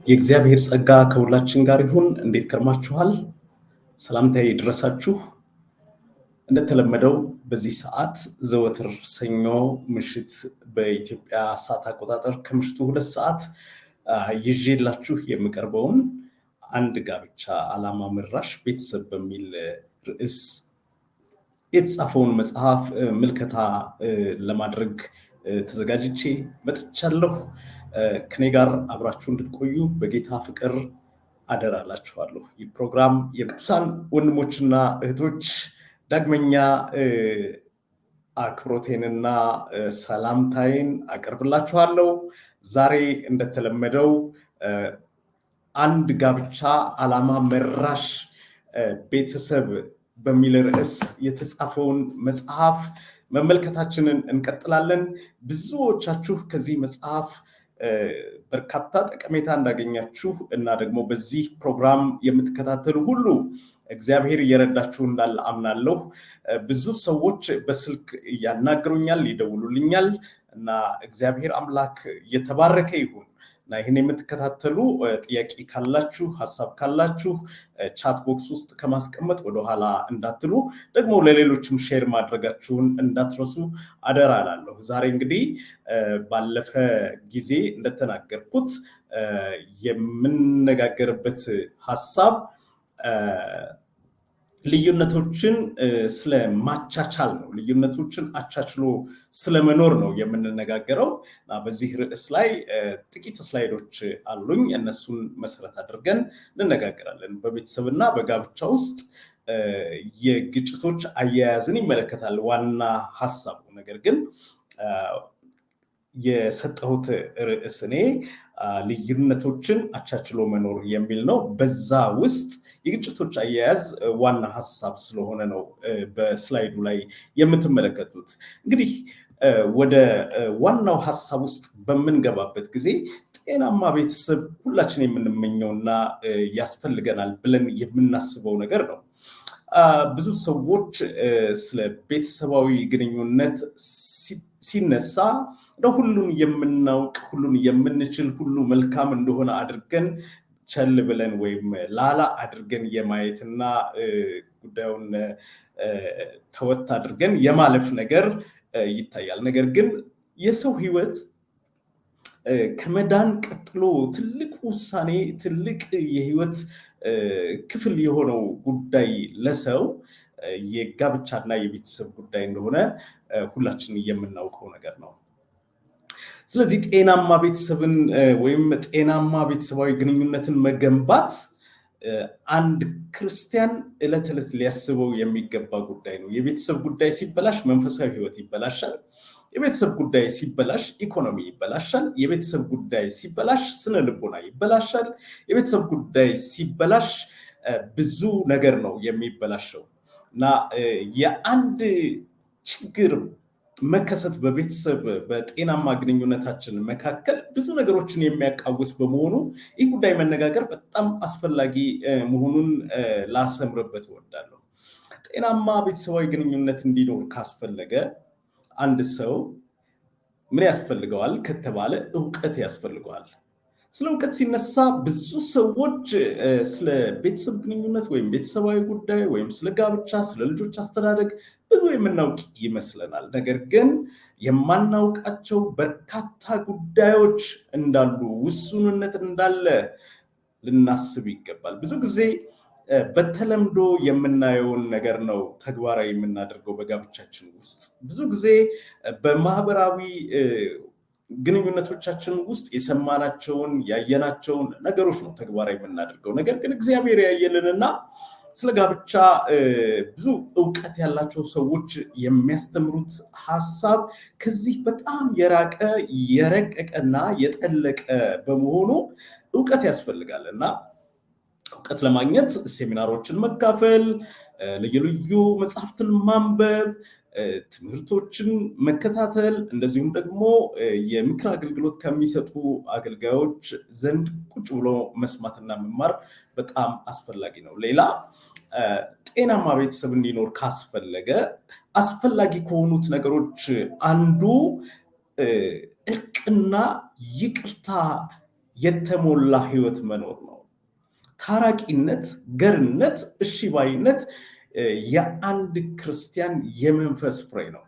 የእግዚአብሔር ጸጋ ከሁላችን ጋር ይሁን። እንዴት ከርማችኋል? ሰላምታዬ ይድረሳችሁ። እንደተለመደው በዚህ ሰዓት ዘወትር ሰኞ ምሽት በኢትዮጵያ ሰዓት አቆጣጠር ከምሽቱ 2 ሰዓት ይዤላችሁ የምቀርበውን አንድ ጋብቻ ዓላማ መራሽ ቤተሰብ በሚል ርዕስ የተጻፈውን መጽሐፍ ምልከታ ለማድረግ ተዘጋጅቼ መጥቻለሁ። ከኔ ጋር አብራችሁ እንድትቆዩ በጌታ ፍቅር አደራ እላችኋለሁ። ይህ ፕሮግራም የቅዱሳን ወንድሞችና እህቶች ዳግመኛ አክብሮቴንና ሰላምታዬን አቀርብላችኋለሁ። ዛሬ እንደተለመደው አንድ ጋብቻ ዓላማ መራሽ ቤተሰብ በሚል ርዕስ የተጻፈውን መጽሐፍ መመልከታችንን እንቀጥላለን። ብዙዎቻችሁ ከዚህ መጽሐፍ በርካታ ጠቀሜታ እንዳገኛችሁ እና ደግሞ በዚህ ፕሮግራም የምትከታተሉ ሁሉ እግዚአብሔር እየረዳችሁ እንዳለ አምናለሁ። ብዙ ሰዎች በስልክ ያናግሩኛል፣ ይደውሉልኛል እና እግዚአብሔር አምላክ እየተባረከ ይሁን። እና ይህን የምትከታተሉ ጥያቄ ካላችሁ፣ ሀሳብ ካላችሁ chat box ውስጥ ከማስቀመጥ ወደኋላ እንዳትሉ፣ ደግሞ ለሌሎችም share ማድረጋችሁን እንዳትረሱ አደራ እላለሁ። ዛሬ እንግዲህ ባለፈ ጊዜ እንደተናገርኩት የምንነጋገርበት ሀሳብ ልዩነቶችን ስለ ማቻቻል ነው። ልዩነቶችን አቻችሎ ስለመኖር ነው የምንነጋገረው። እና በዚህ ርዕስ ላይ ጥቂት slide ኦች አሉኝ። እነሱን መሰረት አድርገን እንነጋገራለን። በቤተሰብና በጋብቻ ውስጥ የግጭቶች አያያዝን ይመለከታል ዋና ሀሳቡ። ነገር ግን የሰጠሁት ርዕስ እኔ ልዩነቶችን አቻችሎ መኖር የሚል ነው። በዛ ውስጥ የግጭቶች አያያዝ ዋና ሀሳብ ስለሆነ ነው በ slide ኡ ላይ የምትመለከቱት። እንግዲህ ወደ ዋናው ሀሳብ ውስጥ በምንገባበት ጊዜ ጤናማ ቤተሰብ ሁላችን የምንመኘውና ያስፈልገናል ብለን የምናስበው ነገር ነው። ብዙ ሰዎች ስለ ቤተሰባዊ ግንኙነት ሲነሳ ሁሉን የምናውቅ፣ ሁሉን የምንችል፣ ሁሉ መልካም እንደሆነ አድርገን ቸል ብለን ወይም ላላ አድርገን የማየትና ጉዳዩን ተወት አድርገን የማለፍ ነገር ይታያል። ነገር ግን የሰው ሕይወት ከመዳን ቀጥሎ ትልቅ ውሳኔ፣ ትልቅ የህይወት ክፍል የሆነው ጉዳይ ለሰው የጋብቻና የቤተሰብ ጉዳይ እንደሆነ ሁላችን የምናውቀው ነገር ነው። ስለዚህ ጤናማ ቤተሰብን ወይም ጤናማ ቤተሰባዊ ግንኙነትን መገንባት አንድ ክርስቲያን ዕለት ዕለት ሊያስበው የሚገባ ጉዳይ ነው። የቤተሰብ ጉዳይ ሲበላሽ መንፈሳዊ ህይወት ይበላሻል። የቤተሰብ ጉዳይ ሲበላሽ ኢኮኖሚ ይበላሻል። የቤተሰብ ጉዳይ ሲበላሽ ስነ ልቦና ይበላሻል። የቤተሰብ ጉዳይ ሲበላሽ ብዙ ነገር ነው የሚበላሸው። እና የአንድ ችግር መከሰት በቤተሰብ በጤናማ ግንኙነታችን መካከል ብዙ ነገሮችን የሚያቃውስ በመሆኑ ይህ ጉዳይ መነጋገር በጣም አስፈላጊ መሆኑን ላሰምርበት እወዳለሁ። ጤናማ ቤተሰባዊ ግንኙነት እንዲኖር ካስፈለገ አንድ ሰው ምን ያስፈልገዋል ከተባለ እውቀት ያስፈልገዋል። ስለ እውቀት ሲነሳ ብዙ ሰዎች ስለ ቤተሰብ ግንኙነት ወይም ቤተሰባዊ ጉዳይ ወይም ስለ ጋብቻ፣ ስለ ልጆች አስተዳደግ ብዙ የምናውቅ ይመስለናል። ነገር ግን የማናውቃቸው በርካታ ጉዳዮች እንዳሉ፣ ውሱንነት እንዳለ ልናስብ ይገባል። ብዙ ጊዜ በተለምዶ የምናየውን ነገር ነው ተግባራዊ የምናደርገው በጋብቻችን ውስጥ። ብዙ ጊዜ በማህበራዊ ግንኙነቶቻችን ውስጥ የሰማናቸውን፣ ያየናቸውን ነገሮች ነው ተግባራዊ የምናደርገው። ነገር ግን እግዚአብሔር ያየልንና ስለ ጋብቻ ብዙ እውቀት ያላቸው ሰዎች የሚያስተምሩት ሀሳብ ከዚህ በጣም የራቀ፣ የረቀቀና የጠለቀ በመሆኑ እውቀት ያስፈልጋል። እና እውቀት ለማግኘት ሴሚናሮችን መካፈል፣ ልዩ ልዩ መጽሐፍትን ማንበብ፣ ትምህርቶችን መከታተል፣ እንደዚሁም ደግሞ የምክር አገልግሎት ከሚሰጡ አገልጋዮች ዘንድ ቁጭ ብሎ መስማትና መማር በጣም አስፈላጊ ነው። ሌላ ጤናማ ቤተሰብ እንዲኖር ካስፈለገ አስፈላጊ ከሆኑት ነገሮች አንዱ እርቅና ይቅርታ የተሞላ ህይወት መኖር ነው። ታራቂነት፣ ገርነት፣ እሺ ባይነት የአንድ ክርስቲያን የመንፈስ ፍሬ ነው።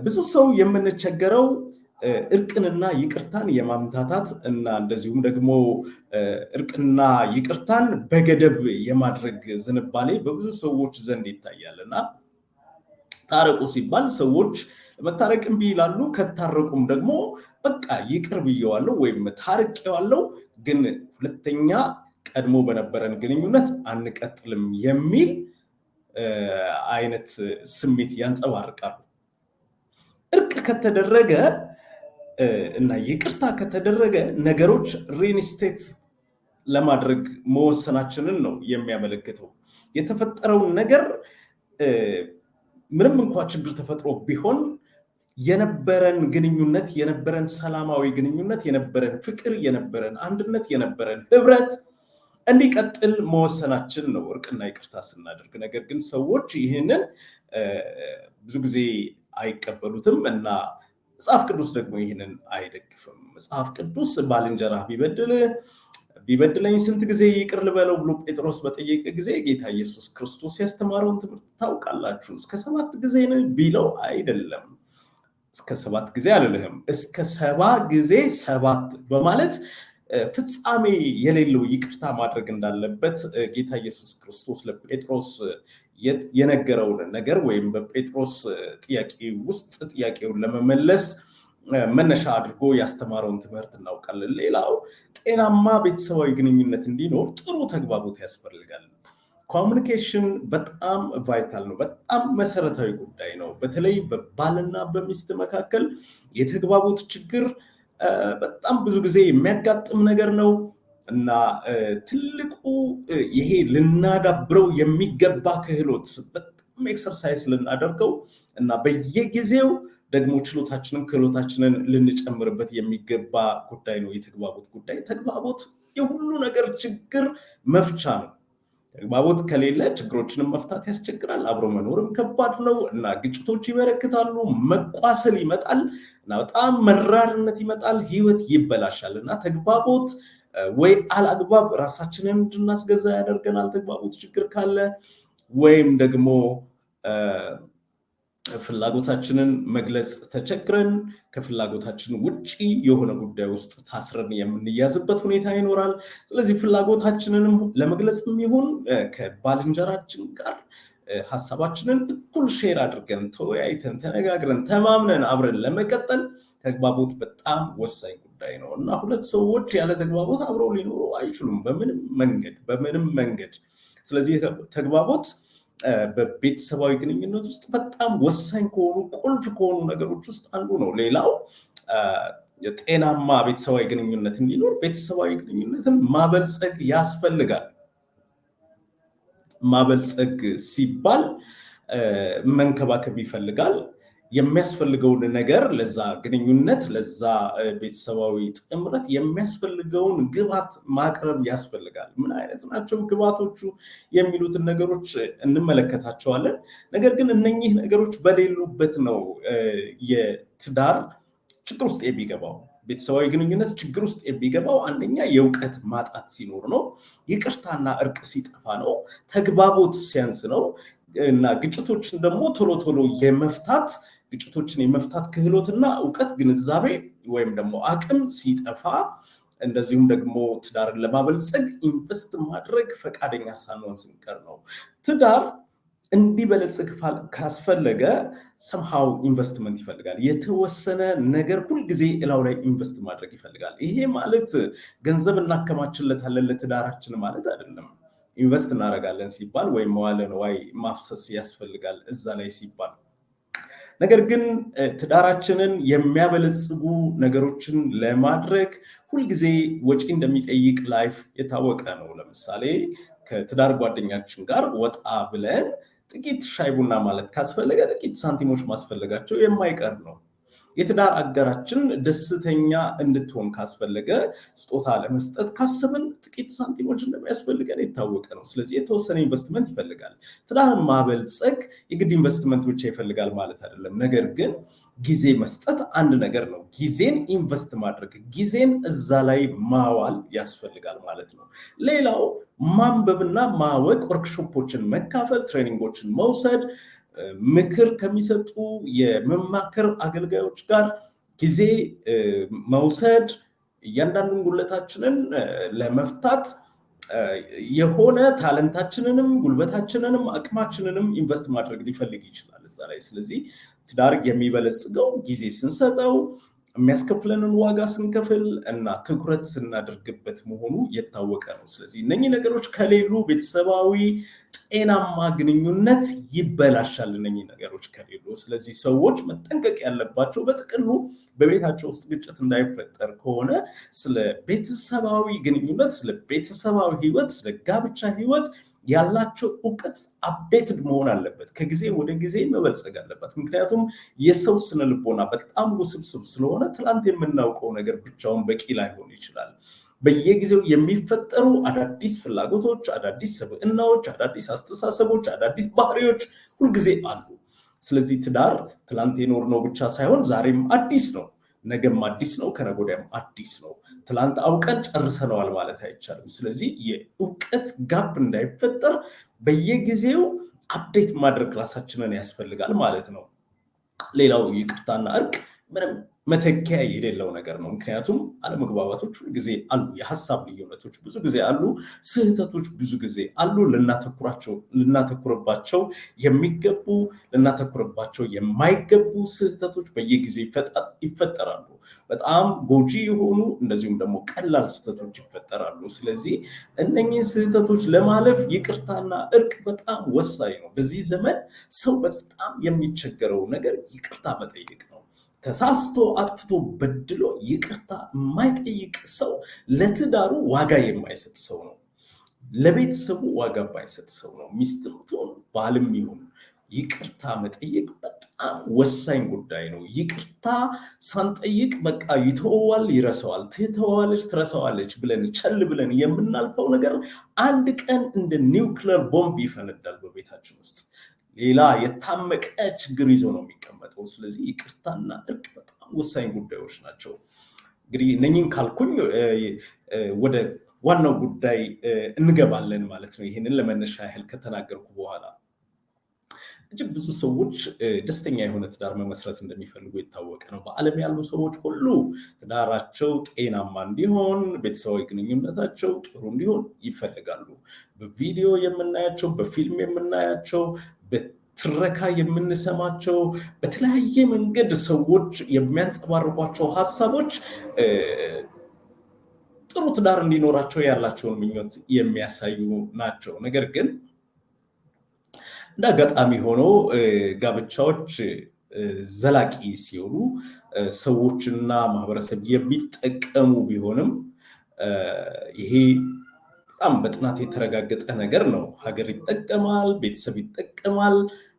ብዙ ሰው የምንቸገረው እርቅንና ይቅርታን የማምታታት እና እንደዚሁም ደግሞ እርቅና ይቅርታን በገደብ የማድረግ ዝንባሌ በብዙ ሰዎች ዘንድ ይታያል። እና ታረቁ ሲባል ሰዎች ለመታረቅ እምቢ ይላሉ። ከታረቁም ደግሞ በቃ ይቅር ብየዋለሁ ወይም ታርቄዋለሁ፣ ግን ሁለተኛ ቀድሞ በነበረን ግንኙነት አንቀጥልም የሚል አይነት ስሜት ያንጸባርቃሉ። እርቅ ከተደረገ እና ይቅርታ ከተደረገ ነገሮች reinstate ለማድረግ መወሰናችንን ነው የሚያመለክተው። የተፈጠረውን ነገር ምንም እንኳ ችግር ተፈጥሮ ቢሆን የነበረን ግንኙነት፣ የነበረን ሰላማዊ ግንኙነት፣ የነበረን ፍቅር፣ የነበረን አንድነት፣ የነበረን ህብረት እንዲቀጥል መወሰናችን ነው እርቅና ይቅርታ ስናደርግ። ነገር ግን ሰዎች ይህንን ብዙ ጊዜ አይቀበሉትም እና መጽሐፍ ቅዱስ ደግሞ ይህንን አይደግፍም። መጽሐፍ ቅዱስ ባልንጀራህ ቢበድለኝ ስንት ጊዜ ይቅር ልበለው ብሎ ጴጥሮስ በጠየቀ ጊዜ ጌታ ኢየሱስ ክርስቶስ ያስተማረውን ትምህርት ታውቃላችሁ። እስከ 7 ጊዜ ቢለው አይደለም፣ እስከ 7 ጊዜ አልልህም፣ እስከ 70 ጊዜ 7 በማለት ፍጻሜ የሌለው ይቅርታ ማድረግ እንዳለበት ጌታ ኢየሱስ ክርስቶስ ለጴጥሮስ የነገረውን ነገር ወይም በጴጥሮስ ጥያቄ ውስጥ ጥያቄውን ለመመለስ መነሻ አድርጎ ያስተማረውን ትምህርት እናውቃለን። ሌላው ጤናማ ቤተሰባዊ ግንኙነት እንዲኖር ጥሩ ተግባቦት ያስፈልጋል። Communication በጣም vital ነው፣ በጣም መሰረታዊ ጉዳይ ነው። በተለይ በባልና በሚስት መካከል የተግባቦት ችግር በጣም ብዙ ጊዜ የሚያጋጥም ነገር ነው እና ትልቁ ይሄ ልናዳብረው የሚገባ ክህሎት፣ በጣም exercise ልናደርገው እና በየጊዜው ደግሞ ችሎታችንን ክህሎታችንን ልንጨምርበት የሚገባ ጉዳይ ነው የተግባቦት ጉዳይ። ተግባቦት የሁሉ ነገር ችግር መፍቻ ነው። ተግባቦት ከሌለ ችግሮችንም መፍታት ያስቸግራል፣ አብሮ መኖርም ከባድ ነው እና ግጭቶች ይበረክታሉ፣ መቋሰል ይመጣል እና በጣም መራርነት ይመጣል፣ ህይወት ይበላሻል። እና ተግባቦት ወይ አላግባብ ራሳችንን እንድናስገዛ ያደርገናል ተግባቦት ችግር ካለ፣ ወይም ደግሞ ፍላጎታችንን መግለጽ ተቸግረን ከፍላጎታችን ውጪ የሆነ ጉዳይ ውስጥ ታስረን የምንያዝበት ሁኔታ ይኖራል። ስለዚህ ፍላጎታችንንም ለመግለጽም ይሁን ከባልንጀራችን ጋር ሀሳባችንን እኩል share አድርገን ተወያይተን ተነጋግረን ተማምነን አብረን ለመቀጠል ተግባቦት በጣም ወሳኝ ጉዳይ ነው። እና ሁለት ሰዎች ያለ ተግባቦት አብረው ሊኖሩ አይችሉም በምንም መንገድ፣ በምንም መንገድ። ስለዚህ ተግባቦት በቤተሰባዊ ግንኙነት ውስጥ በጣም ወሳኝ ከሆኑ፣ ቁልፍ ከሆኑ ነገሮች ውስጥ አንዱ ነው። ሌላው ጤናማ ቤተሰባዊ ግንኙነት እንዲኖር ቤተሰባዊ ግንኙነትን ማበልጸግ ያስፈልጋል። ማበልጸግ ሲባል መንከባከብ ይፈልጋል። የሚያስፈልገውን ነገር ለዛ ግንኙነት፣ ለዛ ቤተሰባዊ ጥምረት የሚያስፈልገውን ግብዓት ማቅረብ ያስፈልጋል። ምን አይነት ናቸው ግብዓቶቹ የሚሉትን ነገሮች እንመለከታቸዋለን። ነገር ግን እነኚህ ነገሮች በሌሉበት ነው የትዳር ችግር ውስጥ የሚገባው። ቤተሰባዊ ግንኙነት ችግር ውስጥ የሚገባው አንደኛ የእውቀት ማጣት ሲኖር ነው። ይቅርታና እርቅ ሲጠፋ ነው። ተግባቦት ሲያንስ ነው። እና ግጭቶችን ደግሞ ቶሎ ቶሎ የመፍታት፣ ግጭቶችን የመፍታት ክህሎትና እውቀት፣ ግንዛቤ ወይም ደግሞ አቅም ሲጠፋ፣ እንደዚሁም ደግሞ ትዳርን ለማበልጸግ invest ማድረግ ፈቃደኛ ሳንሆን ስንቀር ነው። ትዳር እንዲበለጽግ ካስፈለገ somehow ኢንቨስትመንት ይፈልጋል። የተወሰነ ነገር ሁልጊዜ እላው ላይ invest ማድረግ ይፈልጋል። ይሄ ማለት ገንዘብ እናከማችለታለን ለትዳራችን ማለት አይደለም። Invest እናደርጋለን ሲባል ወይም መዋለ ንዋይ ማፍሰስ ያስፈልጋል እዛ ላይ ሲባል፣ ነገር ግን ትዳራችንን የሚያበለጽጉ ነገሮችን ለማድረግ ሁልጊዜ ወጪ እንደሚጠይቅ life የታወቀ ነው። ለምሳሌ ከትዳር ጓደኛችን ጋር ወጣ ብለን ጥቂት ሻይ ቡና ማለት ካስፈለገ ጥቂት ሳንቲሞች ማስፈለጋቸው የማይቀር ነው። የትዳር አጋራችን ደስተኛ እንድትሆን ካስፈለገ ስጦታ ለመስጠት ካሰብን ጥቂት ሳንቲሞች እንደሚያስፈልገን የታወቀ ነው። ስለዚህ የተወሰነ ኢንቨስትመንት ይፈልጋል። ትዳርን ማበልጸግ የግድ ኢንቨስትመንት ብቻ ይፈልጋል ማለት አይደለም። ነገር ግን ጊዜ መስጠት አንድ ነገር ነው። ጊዜን invest ማድረግ፣ ጊዜን እዛ ላይ ማዋል ያስፈልጋል ማለት ነው። ሌላው ማንበብና ማወቅ፣ ወርክሾፖችን መካፈል፣ training ኦችን መውሰድ፣ ምክር ከሚሰጡ የመማከር አገልጋዮች ጋር ጊዜ መውሰድ፣ እያንዳንዱን ጉድለታችንን ለመፍታት የሆነ talent ኣችንንም ጉልበታችንንም አቅማችንንም invest ማድረግ ሊፈልግ ይችላል እዛ ላይ። ስለዚህ ትዳር የሚበለጽገው ጊዜ ስንሰጠው፣ የሚያስከፍለንን ዋጋ ስንከፍል እና ትኩረት ስናደርግበት መሆኑ የታወቀ ነው። ስለዚህ እነኚህ ነገሮች ከሌሉ ቤተሰባዊ ጤናማ ግንኙነት ይበላሻል፣ እነኚህ ነገሮች ከሌሉ። ስለዚህ ሰዎች መጠንቀቅ ያለባቸው በጥቅሉ በቤታቸው ውስጥ ግጭት እንዳይፈጠር ከሆነ ስለ ቤተሰባዊ ግንኙነት፣ ስለ ቤተሰባዊ ሕይወት፣ ስለ ጋብቻ ሕይወት ያላቸው እውቀት updated መሆን አለበት። ከጊዜ ወደ ጊዜ መበልጸግ አለበት። ምክንያቱም የሰው ስነ ልቦና በጣም ውስብስብ ስለሆነ ትላንት የምናውቀው ነገር ብቻውን በቂ ላይሆን ይችላል። በየጊዜው የሚፈጠሩ አዳዲስ ፍላጎቶች፣ አዳዲስ ስብዕናዎች፣ አዳዲስ አስተሳሰቦች፣ አዳዲስ ባህሪዎች ሁልጊዜ አሉ። ስለዚህ ትዳር ትላንት የኖርነው ብቻ ሳይሆን ዛሬም አዲስ ነው፣ ነገም አዲስ ነው፣ ከነገ ወዲያም አዲስ ነው። ትላንት አውቀን ጨርሰነዋል ማለት አይቻልም። ስለዚህ የእውቀት gap እንዳይፈጠር በየጊዜው update ማድረግ ራሳችንን ያስፈልጋል ማለት ነው። ሌላው ይቅርታና እርቅ ምንም መተኪያ የሌለው ነገር ነው። ምክንያቱም አለመግባባቶች ሁል ጊዜ አሉ፣ የሀሳብ ልዩነቶች ብዙ ጊዜ አሉ፣ ስህተቶች ብዙ ጊዜ አሉ። ልናተኩርባቸው የሚገቡ፣ ልናተኩርባቸው የማይገቡ ስህተቶች በየጊዜው ይፈጠራሉ። በጣም ጎጂ የሆኑ እንደዚሁም ደግሞ ቀላል ስህተቶች ይፈጠራሉ። ስለዚህ እነኚህን ስህተቶች ለማለፍ ይቅርታና እርቅ በጣም ወሳኝ ነው። በዚህ ዘመን ሰው በጣም የሚቸገረው ነገር ይቅርታ መጠየቅ ነው። ተሳስቶ፣ አጥፍቶ፣ በድሎ ይቅርታ የማይጠይቅ ሰው ለትዳሩ ዋጋ የማይሰጥ ሰው ነው። ለቤተሰቡ ዋጋ የማይሰጥ ሰው ነው። ሚስትም ትሁን ባልም ይሁን ይቅርታ መጠየቅ በጣም ወሳኝ ጉዳይ ነው። ይቅርታ ሳንጠይቅ በቃ ይተወዋል፣ ይረሳዋል፣ ትተወዋለች፣ ትረሳዋለች ብለን ቸል ብለን የምናልፈው ነገር አንድ ቀን እንደ ኒውክለር ቦምብ ይፈነዳል በቤታችን ውስጥ። ሌላ የታመቀ ችግር ይዞ ነው የሚቀመጠው። ስለዚህ ይቅርታና እርቅ በጣም ወሳኝ ጉዳዮች ናቸው። እንግዲህ እነኚህን ካልኩኝ ወደ ዋናው ጉዳይ እንገባለን ማለት ነው። ይህንን ለመነሻ ያህል ከተናገርኩ በኋላ እጅግ ብዙ ሰዎች ደስተኛ የሆነ ትዳር መመስረት እንደሚፈልጉ የታወቀ ነው። በዓለም ያሉ ሰዎች ሁሉ ትዳራቸው ጤናማ እንዲሆን፣ ቤተሰባዊ ግንኙነታቸው ጥሩ እንዲሆን ይፈልጋሉ። በቪዲዮ የምናያቸው፣ በፊልም የምናያቸው፣ በትረካ የምንሰማቸው፣ በተለያየ መንገድ ሰዎች የሚያንጸባርቋቸው ሀሳቦች ጥሩ ትዳር እንዲኖራቸው ያላቸውን ምኞት የሚያሳዩ ናቸው። ነገር ግን እንደ አጋጣሚ ሆኖ ጋብቻዎች ዘላቂ ሲሆኑ ሰዎችና ማህበረሰብ የሚጠቀሙ ቢሆንም፣ ይሄ በጣም በጥናት የተረጋገጠ ነገር ነው። ሀገር ይጠቀማል፣ ቤተሰብ ይጠቀማል፣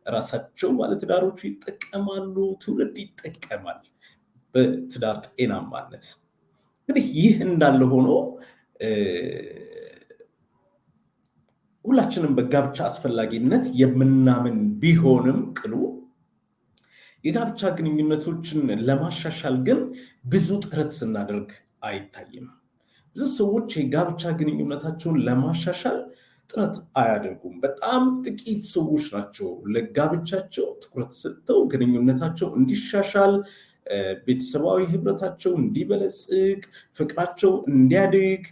ራሳቸው ባለትዳሮቹ ይጠቀማሉ፣ ትውልድ ይጠቀማል በትዳር ጤናማነት። እንግዲህ ይህ እንዳለ ሆኖ ሁላችንም በጋብቻ አስፈላጊነት የምናምን ቢሆንም ቅሉ የጋብቻ ግንኙነቶችን ለማሻሻል ግን ብዙ ጥረት ስናደርግ አይታይም። ብዙ ሰዎች የጋብቻ ግንኙነታቸውን ለማሻሻል ጥረት አያደርጉም። በጣም ጥቂት ሰዎች ናቸው ለጋብቻቸው ትኩረት ሰጥተው ግንኙነታቸው እንዲሻሻል፣ ቤተሰባዊ ህብረታቸው እንዲበለጽግ፣ ፍቅራቸው እንዲያድግ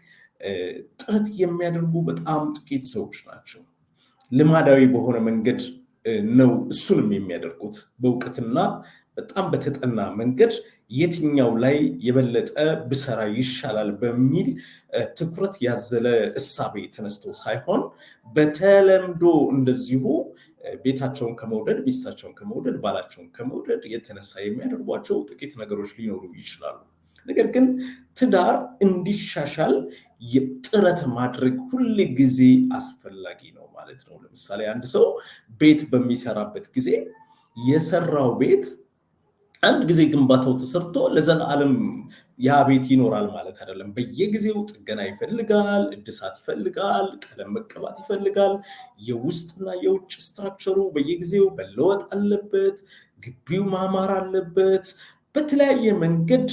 ጥረት የሚያደርጉ በጣም ጥቂት ሰዎች ናቸው። ልማዳዊ በሆነ መንገድ ነው እሱንም የሚያደርጉት። በእውቀትና በጣም በተጠና መንገድ የትኛው ላይ የበለጠ ብሰራ ይሻላል በሚል ትኩረት ያዘለ እሳቤ ተነስተው ሳይሆን በተለምዶ እንደዚሁ ቤታቸውን ከመውደድ፣ ሚስታቸውን ከመውደድ፣ ባላቸውን ከመውደድ የተነሳ የሚያደርጓቸው ጥቂት ነገሮች ሊኖሩ ይችላሉ። ነገር ግን ትዳር እንዲሻሻል ጥረት ማድረግ ሁል ጊዜ አስፈላጊ ነው ማለት ነው። ለምሳሌ አንድ ሰው ቤት በሚሰራበት ጊዜ የሰራው ቤት አንድ ጊዜ ግንባታው ተሰርቶ ለዘላለም ያ ቤት ይኖራል ማለት አይደለም። በየጊዜው ጥገና ይፈልጋል፣ እድሳት ይፈልጋል፣ ቀለም መቀባት ይፈልጋል። የውስጥና የውጭ structure ኡ በየጊዜው መለወጥ አለበት። ግቢው ማማር አለበት። በተለያየ መንገድ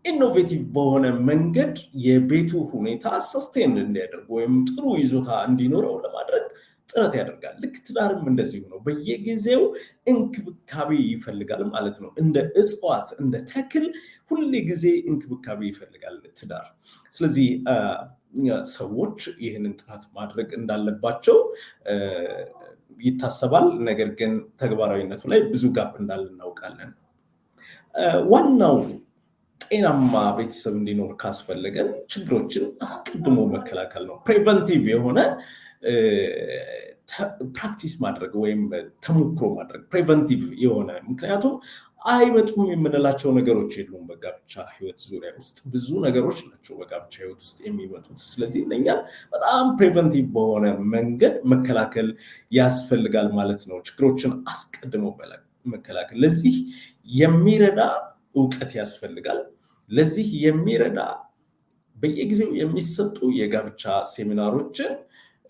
innovative በሆነ መንገድ የቤቱ ሁኔታ sustain እንዲያደርግ ወይም ጥሩ ይዞታ እንዲኖረው ለማድረግ ጥረት ያደርጋል። ልክ ትዳርም እንደዚሁ ነው። በየጊዜው እንክብካቤ ይፈልጋል ማለት ነው። እንደ እጽዋት፣ እንደ ተክል ሁል ጊዜ እንክብካቤ ይፈልጋል ትዳር። ስለዚህ ሰዎች ይህንን ጥረት ማድረግ እንዳለባቸው ይታሰባል። ነገር ግን ተግባራዊነቱ ላይ ብዙ gap እንዳለ እናውቃለን። ዋናው ጤናማ ቤተሰብ እንዲኖር ካስፈለገን ችግሮችን አስቀድሞ መከላከል ነው። Preventive የሆነ practice ማድረግ ወይም ተሞክሮ ማድረግ፣ preventive የሆነ፣ ምክንያቱም አይመጡም የምንላቸው ነገሮች የሉም። በጋብቻ ህይወት ዙሪያ ውስጥ ብዙ ነገሮች ናቸው በጋብቻ ህይወት ውስጥ የሚመጡት። ስለዚህ እነኛን በጣም preventive በሆነ መንገድ መከላከል ያስፈልጋል ማለት ነው። ችግሮችን አስቀድሞ መከላከል፣ ለዚህ የሚረዳ እውቀት ያስፈልጋል። ለዚህ የሚረዳ በየጊዜው የሚሰጡ የጋብቻ ሴሚናሮችን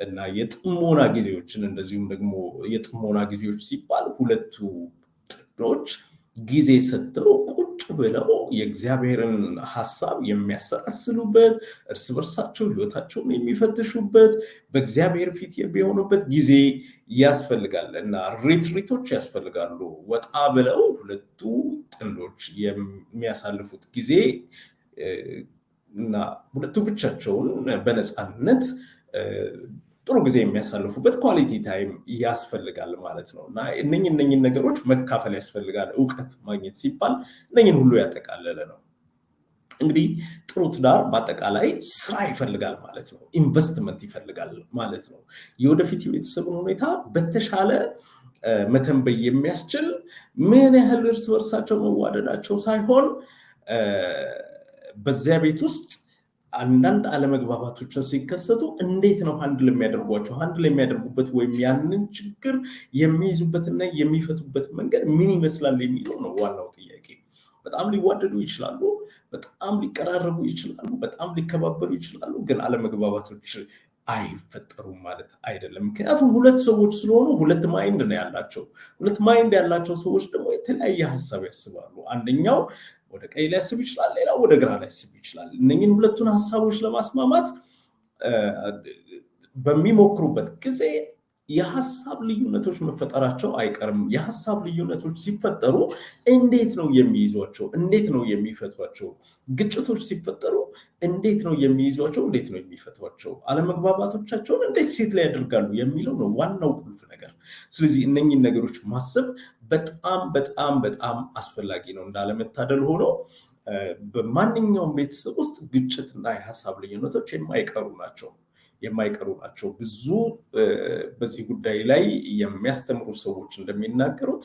እና የጥሞና ጊዜዎችን፣ እንደዚሁም ደግሞ የጥሞና ጊዜዎች ሲባል ሁለቱ ጥንዶች ጊዜ ሰጥተው ቁጭ ብለው የእግዚአብሔርን ሀሳብ የሚያሰላስሉበት፣ እርስ በርሳቸው ህይወታቸውን የሚፈትሹበት፣ በእግዚአብሔር ፊት የሚሆኑበት ጊዜ ያስፈልጋል እና retreat ኦች ያስፈልጋሉ። ወጣ ብለው ሁለቱ ጥንዶች የሚያሳልፉት ጊዜ እና ሁለቱ ብቻቸውን በነፃነት ጥሩ ጊዜ የሚያሳልፉበት quality time ያስፈልጋል ማለት ነው። እና እነኝን ነገሮች መካፈል ያስፈልጋል። እውቀት ማግኘት ሲባል እነኝን ሁሉ ያጠቃለለ ነው። እንግዲህ ጥሩ ትዳር በአጠቃላይ ስራ ይፈልጋል ማለት ነው። ኢንቨስትመንት ይፈልጋል ማለት ነው። የወደፊት የቤተሰብን ሁኔታ በተሻለ መተንበይ የሚያስችል ምን ያህል እርስ በርሳቸው መዋደዳቸው ሳይሆን በዚያ ቤት ውስጥ አንዳንድ አለመግባባቶችን ሲከሰቱ እንዴት ነው handle የሚያደርጓቸው፣ handle የሚያደርጉበት ወይም ያንን ችግር የሚይዙበትና የሚፈቱበት መንገድ ምን ይመስላል የሚለው ነው ዋናው ጥያቄ። በጣም ሊዋደዱ ይችላሉ፣ በጣም ሊቀራረቡ ይችላሉ፣ በጣም ሊከባበሩ ይችላሉ። ግን አለመግባባቶች አይፈጠሩም ማለት አይደለም። ምክንያቱም ሁለት ሰዎች ስለሆኑ ሁለት mind ነው ያላቸው። ሁለት mind ያላቸው ሰዎች ደግሞ የተለያየ ሀሳብ ያስባሉ። አንደኛው ወደ ቀኝ ሊያስብ ይችላል፣ ሌላው ወደ ግራ ሊያስብ ይችላል። እነኝን ሁለቱን ሀሳቦች ለማስማማት በሚሞክሩበት ጊዜ የሀሳብ ልዩነቶች መፈጠራቸው አይቀርም። የሀሳብ ልዩነቶች ሲፈጠሩ እንዴት ነው የሚይዟቸው? እንዴት ነው የሚፈቷቸው? ግጭቶች ሲፈጠሩ እንዴት ነው የሚይዟቸው? እንዴት ነው የሚፈቷቸው? አለመግባባቶቻቸውን እንዴት settle ያደርጋሉ የሚለው ነው ዋናው ቁልፍ ነገር። ስለዚህ እነኝን ነገሮች ማሰብ በጣም በጣም በጣም አስፈላጊ ነው። እንዳለመታደል ሆኖ በማንኛውም ቤተሰብ ውስጥ ግጭትና የሀሳብ ልዩነቶች የማይቀሩ ናቸው። ብዙ በዚህ ጉዳይ ላይ የሚያስተምሩ ሰዎች እንደሚናገሩት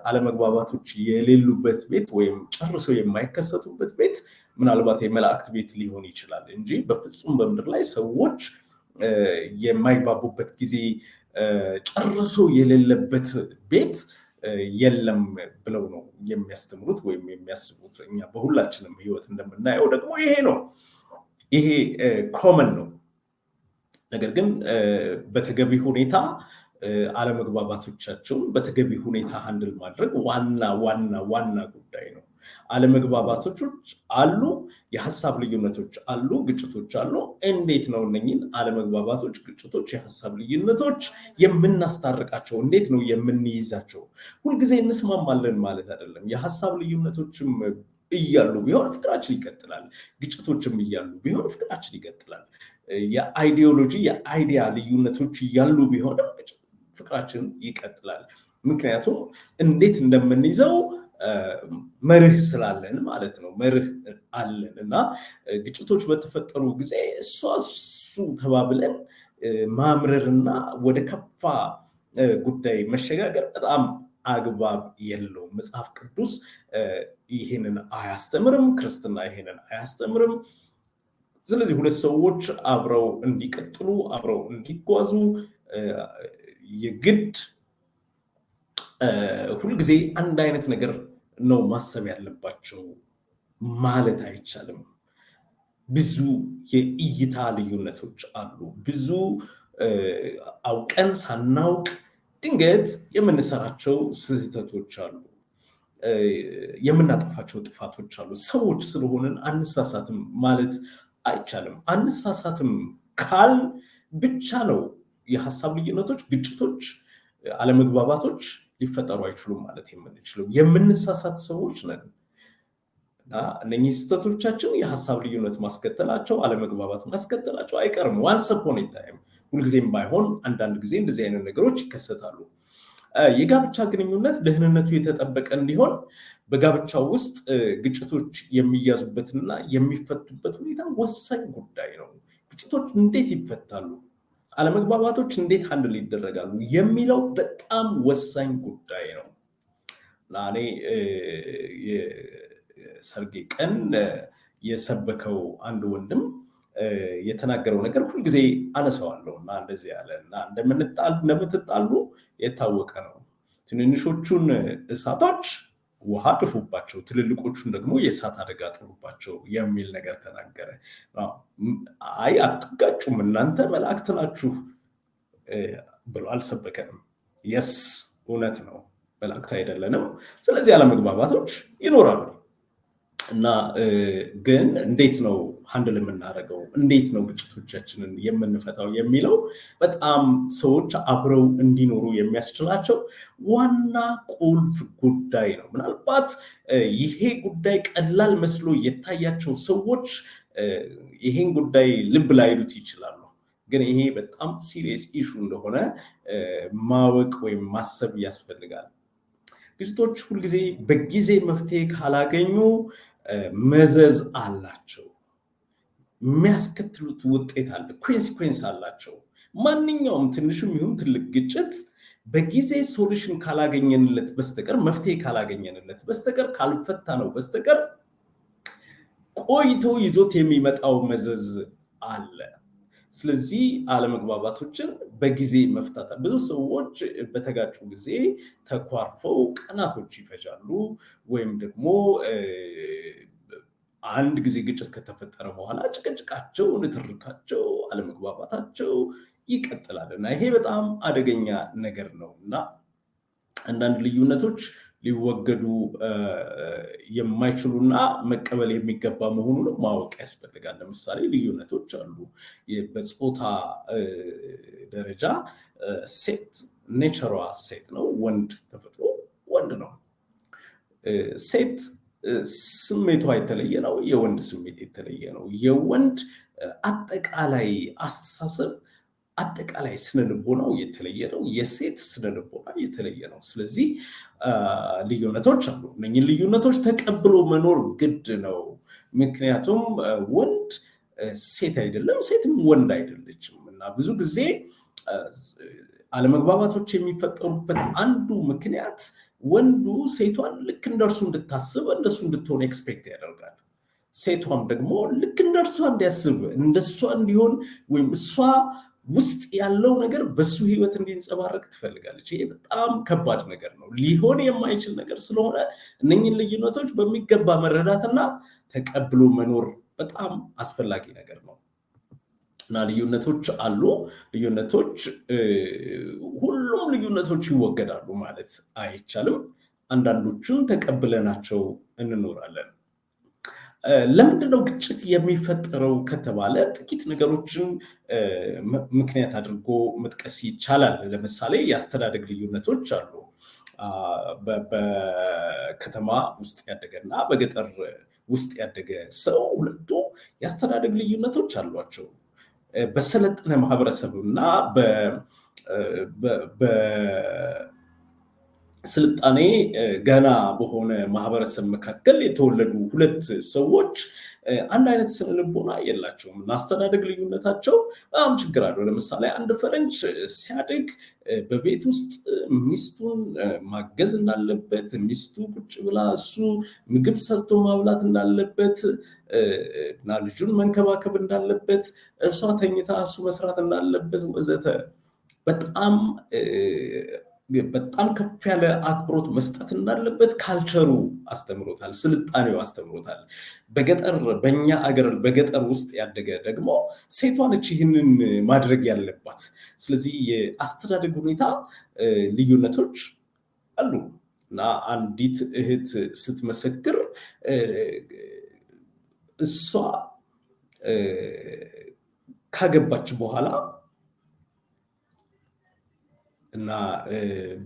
አለመግባባቶች የሌሉበት ቤት ወይም ጨርሶ የማይከሰቱበት ቤት ምናልባት የመላእክት ቤት ሊሆን ይችላል እንጂ በፍጹም በምድር ላይ ሰዎች የማይግባቡበት ጊዜ ጨርሶ የሌለበት ቤት የለም ብለው ነው የሚያስተምሩት ወይም የሚያስቡት። እኛ በሁላችንም ሕይወት እንደምናየው ደግሞ ይሄ ነው። ይሄ common ነው። ነገር ግን በተገቢ ሁኔታ አለመግባባቶቻቸውን በተገቢ ሁኔታ handle ማድረግ ዋና ዋና ዋና ጉዳይ ነው። አለመግባባቶች አሉ፣ የሀሳብ ልዩነቶች አሉ፣ ግጭቶች አሉ። እንዴት ነው እነኝን አለመግባባቶች፣ ግጭቶች፣ የሀሳብ ልዩነቶች የምናስታርቃቸው? እንዴት ነው የምንይዛቸው? ሁልጊዜ እንስማማለን ማለት አይደለም። የሀሳብ ልዩነቶችም እያሉ ቢሆን ፍቅራችን ይቀጥላል። ግጭቶችም እያሉ ቢሆን ፍቅራችን ይቀጥላል። የ ideology፣ የ idea ልዩነቶች እያሉ ቢሆንም ፍቅራችን ይቀጥላል። ምክንያቱም እንዴት እንደምንይዘው መርህ ስላለን ማለት ነው። መርህ አለን እና ግጭቶች በተፈጠሩ ጊዜ እሷ እሱ ተባብለን ማምረርና ወደ ከፋ ጉዳይ መሸጋገር በጣም አግባብ የለውም። መጽሐፍ ቅዱስ ይሄንን አያስተምርም። ክርስትና ይሄንን አያስተምርም። ስለዚህ ሁለት ሰዎች አብረው እንዲቀጥሉ፣ አብረው እንዲጓዙ የግድ ሁልጊዜ አንድ አይነት ነገር ነው ማሰብ ያለባቸው ማለት አይቻልም። ብዙ የእይታ ልዩነቶች አሉ። ብዙ አውቀን ሳናውቅ ድንገት የምንሰራቸው ስህተቶች አሉ። የምናጠፋቸው ጥፋቶች አሉ። ሰዎች ስለሆንን አንሳሳትም ማለት አይቻልም። አንሳሳትም ካልን ብቻ ነው የሀሳብ ልዩነቶች፣ ግጭቶች፣ አለመግባባቶች ሊፈጠሩ አይችሉም ማለት የምንችለው። የምንሳሳት ሰዎች ነን እና እነኚህ ስህተቶቻችን የሀሳብ ልዩነት ማስከተላቸው፣ አለመግባባት ማስከተላቸው አይቀርም። Once upon a time፣ ሁልጊዜም ባይሆን አንዳንድ ጊዜ እንደዚህ አይነት ነገሮች ይከሰታሉ። የጋብቻ ግንኙነት ደህንነቱ የተጠበቀ እንዲሆን በጋብቻው ውስጥ ግጭቶች የሚያዙበትና የሚፈቱበት ሁኔታ ወሳኝ ጉዳይ ነው። ግጭቶች እንዴት ይፈታሉ፣ አለመግባባቶች እንዴት handle ይደረጋሉ የሚለው በጣም ወሳኝ ጉዳይ ነው። እና እኔ የሰርጌ ቀን የሰበከው አንድ ወንድም የተናገረው ነገር ሁልጊዜ አነሳዋለሁ። እና እንደዚህ ያለ እና እንደምትጣሉ የታወቀ ነው። ትንንሾቹን እሳቶች ውሃ ድፉባቸው፣ ትልልቆቹን ደግሞ የእሳት አደጋ ጥሩባቸው የሚል ነገር ተናገረ። አይ አትጋጩም፣ እናንተ መላእክት ናችሁ ብሎ አልሰበከንም። Yes፣ እውነት ነው፣ መላእክት አይደለንም። ስለዚህ አለመግባባቶች ይኖራሉ። እና ግን እንዴት ነው handle የምናደርገው፣ እንዴት ነው ግጭቶቻችንን የምንፈታው የሚለው በጣም ሰዎች አብረው እንዲኖሩ የሚያስችላቸው ዋና ቁልፍ ጉዳይ ነው። ምናልባት ይሄ ጉዳይ ቀላል መስሎ የታያቸው ሰዎች ይሄን ጉዳይ ልብ ላይሉት ይችላሉ። ግን ይሄ በጣም serious issue እንደሆነ ማወቅ ወይም ማሰብ ያስፈልጋል። ግጭቶች ሁልጊዜ በጊዜ መፍትሄ ካላገኙ መዘዝ አላቸው። የሚያስከትሉት ውጤት አለ፣ consequence አላቸው። ማንኛውም ትንሽም ይሁን ትልቅ ግጭት በጊዜ solution ካላገኘንለት በስተቀር፣ መፍትሄ ካላገኘንለት በስተቀር፣ ካልፈታነው በስተቀር ቆይቶ ይዞት የሚመጣው መዘዝ አለ። ስለዚህ አለመግባባቶችን በጊዜ መፍታት፣ ብዙ ሰዎች በተጋጩ ጊዜ ተኳርፈው ቀናቶች ይፈጃሉ። ወይም ደግሞ አንድ ጊዜ ግጭት ከተፈጠረ በኋላ ጭቅጭቃቸው፣ ንትርካቸው፣ አለመግባባታቸው ይቀጥላል። እና ይሄ በጣም አደገኛ ነገር ነው። እና አንዳንድ ልዩነቶች ሊወገዱ የማይችሉና መቀበል የሚገባ መሆኑንም ማወቅ ያስፈልጋል። ለምሳሌ ልዩነቶች አሉ። በጾታ ደረጃ ሴት nature ዋ ሴት ነው፣ ወንድ ተፈጥሮ ወንድ ነው። ሴት ስሜቷ የተለየ ነው፣ የወንድ ስሜት የተለየ ነው። የወንድ አጠቃላይ አስተሳሰብ፣ አጠቃላይ ስነ ልቦናው የተለየ ነው። የሴት ስነ ልቦና የተለየ ነው። ስለዚህ ልዩነቶች አሉ። እነኝን ልዩነቶች ተቀብሎ መኖር ግድ ነው። ምክንያቱም ወንድ ሴት አይደለም፣ ሴትም ወንድ አይደለችም። እና ብዙ ጊዜ አለመግባባቶች የሚፈጠሩበት አንዱ ምክንያት ወንዱ ሴቷን ልክ እንደርሱ እንድታስብ፣ እንደሱ እንድትሆን expect ያደርጋል። ሴቷም ደግሞ ልክ እንደርሷ እንዲያስብ፣ እንደሷ እንዲሆን ወይም እሷ ውስጥ ያለው ነገር በሱ ህይወት እንዲንጸባረቅ ትፈልጋለች። ይሄ በጣም ከባድ ነገር ነው፣ ሊሆን የማይችል ነገር ስለሆነ እነኝን ልዩነቶች በሚገባ መረዳትና ተቀብሎ መኖር በጣም አስፈላጊ ነገር ነው። እና ልዩነቶች አሉ። ልዩነቶች፣ ሁሉም ልዩነቶች ይወገዳሉ ማለት አይቻልም። አንዳንዶቹን ተቀብለናቸው እንኖራለን። ለምንድነው ግጭት የሚፈጠረው ከተባለ ጥቂት ነገሮችን ምክንያት አድርጎ መጥቀስ ይቻላል። ለምሳሌ የአስተዳደግ ልዩነቶች አሉ። በከተማ ውስጥ ያደገና በገጠር ውስጥ ያደገ ሰው ሁለቱ የአስተዳደግ ልዩነቶች አሏቸው። በሰለጠነ ማህበረሰብ እና በስልጣኔ ገና በሆነ ማህበረሰብ መካከል የተወለዱ ሁለት ሰዎች አንድ አይነት ስነ ልቦና የላቸውም። እና አስተዳደግ ልዩነታቸው በጣም ችግር አለው። ለምሳሌ አንድ ፈረንጅ ሲያድግ በቤት ውስጥ ሚስቱን ማገዝ እንዳለበት፣ ሚስቱ ቁጭ ብላ እሱ ምግብ ሰርቶ ማብላት እንዳለበት እና ልጁን መንከባከብ እንዳለበት፣ እሷ ተኝታ እሱ መስራት እንዳለበት ወዘተ በጣም በጣም ከፍ ያለ አክብሮት መስጠት እንዳለበት culture ኡ አስተምሮታል፣ ስልጣኔው አስተምሮታል። በገጠር በእኛ አገር በገጠር ውስጥ ያደገ ደግሞ ሴቷ ነች ይህንን ማድረግ ያለባት። ስለዚህ የአስተዳደግ ሁኔታ ልዩነቶች አሉ። እና አንዲት እህት ስትመሰክር እሷ ካገባች በኋላ እና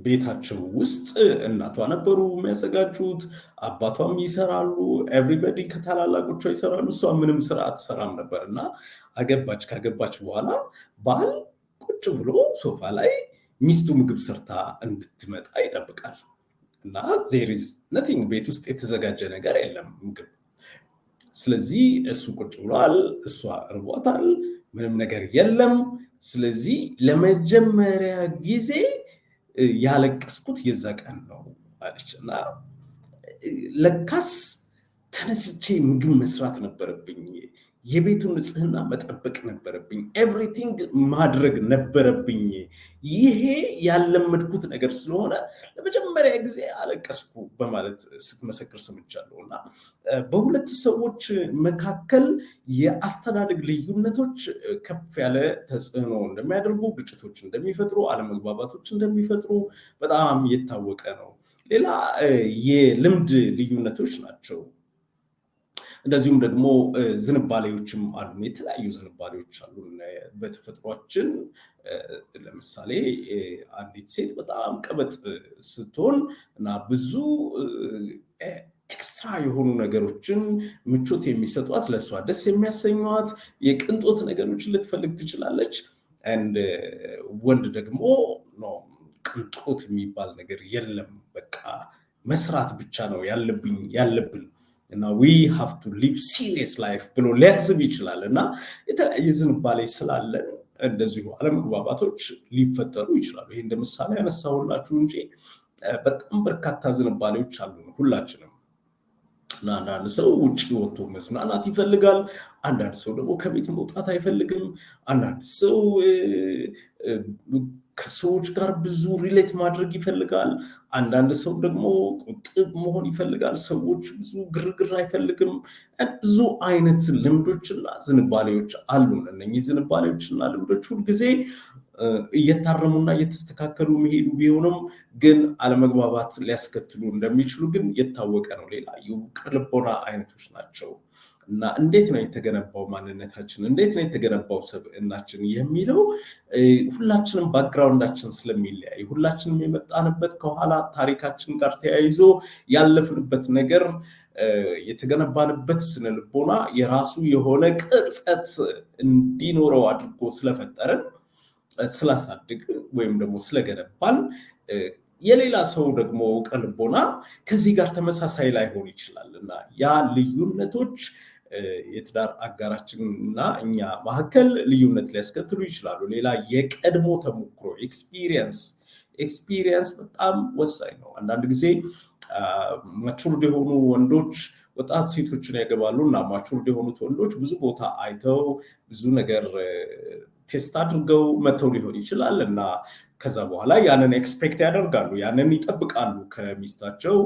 ቤታቸው ውስጥ እናቷ ነበሩ የሚያዘጋጁት፣ አባቷም ይሰራሉ፣ everybody ከታላላቆቿ ይሰራሉ። እሷ ምንም ስራ አትሰራም ነበር። እና አገባች። ካገባች በኋላ ባል ቁጭ ብሎ ሶፋ ላይ ሚስቱ ምግብ ሰርታ እንድትመጣ ይጠብቃል። እና there is nothing፣ ቤት ውስጥ የተዘጋጀ ነገር የለም ምግብ። ስለዚህ እሱ ቁጭ ብሏል፣ እሷ እርቧታል፣ ምንም ነገር የለም። ስለዚህ ለመጀመሪያ ጊዜ ያለቀስኩት የዛ ቀን ነው አለች። እና ለካስ ተነስቼ ምግብ መስራት ነበረብኝ፣ የቤቱን ንጽህና መጠበቅ ነበረብኝ፣ everything ማድረግ ነበረብኝ። ይሄ ያለመድኩት ነገር ስለሆነ ለመጀመሪያ ጊዜ አለቀስኩ በማለት ስትመሰክር ሰምቻለሁ። እና በሁለት ሰዎች መካከል የአስተዳደግ ልዩነቶች ከፍ ያለ ተጽዕኖ እንደሚያደርጉ፣ ግጭቶች እንደሚፈጥሩ፣ አለመግባባቶች እንደሚፈጥሩ በጣም የታወቀ ነው። ሌላ የልምድ ልዩነቶች ናቸው። እንደዚሁም ደግሞ ዝንባሌዎችም አሉ። የተለያዩ ዝንባሌዎች አሉ በተፈጥሯችን። ለምሳሌ አንዲት ሴት በጣም ቀበጥ ስትሆን እና ብዙ extra የሆኑ ነገሮችን፣ ምቾት የሚሰጧት፣ ለእሷ ደስ የሚያሰኟት የቅንጦት ነገሮችን ልትፈልግ ትችላለች። And ወንድ ደግሞ no፣ ቅንጦት የሚባል ነገር የለም፣ በቃ መስራት ብቻ ነው ያለብኝ ያለብን እና we have to live serious life ብሎ ሊያስብ ይችላል። እና የተለያየ ዝንባሌ ስላለን እንደዚሁ አለመግባባቶች ሊፈጠሩ ይችላሉ። ይህ እንደ ምሳሌ ያነሳሁላችሁ እንጂ በጣም በርካታ ዝንባሌዎች አሉ ሁላችንም። እና አንዳንድ ሰው ውጭ ወጥቶ መዝናናት ይፈልጋል። አንዳንድ ሰው ደግሞ ከቤት መውጣት አይፈልግም። አንዳንድ ሰው ከሰዎች ጋር ብዙ relate ማድረግ ይፈልጋል። አንዳንድ ሰው ደግሞ ቁጥብ መሆን ይፈልጋል። ሰዎች ብዙ ግርግር አይፈልግም። ብዙ አይነት ልምዶችና ዝንባሌዎች አሉን። እነኚህ ዝንባሌዎችና ልምዶች ሁልጊዜ እየታረሙና እየተስተካከሉ መሄዱ ቢሆንም ግን አለመግባባት ሊያስከትሉ እንደሚችሉ ግን የታወቀ ነው። ሌላ የውቅረ ልቦና አይነቶች ናቸው። እና እንዴት ነው የተገነባው ማንነታችን፣ እንዴት ነው የተገነባው ሰብዕናችን የሚለው ሁላችንም background ኣችን ስለሚለያይ፣ ሁላችንም የመጣንበት ከኋላ ታሪካችን ጋር ተያይዞ ያለፍንበት ነገር፣ የተገነባንበት ስነ ልቦና የራሱ የሆነ ቅርጸት እንዲኖረው አድርጎ ስለፈጠረን፣ ስላሳደገን ወይም ደግሞ ስለገነባን የሌላ ሰው ደግሞ ውቅረ ልቦና ከዚህ ጋር ተመሳሳይ ላይሆን ይችላል። እና ያ ልዩነቶች የትዳር አጋራችን እና እኛ መካከል ልዩነት ሊያስከትሉ ይችላሉ። ሌላ የቀድሞ ተሞክሮ experience በጣም ወሳኝ ነው። አንዳንድ ጊዜ matured የሆኑ ወንዶች ወጣት ሴቶችን ያገባሉ። እና matured የሆኑት ወንዶች ብዙ ቦታ አይተው፣ ብዙ ነገር test አድርገው መተው ሊሆን ይችላል። እና ከዛ በኋላ ያንን expect ያደርጋሉ፣ ያንን ይጠብቃሉ ከሚስታቸው።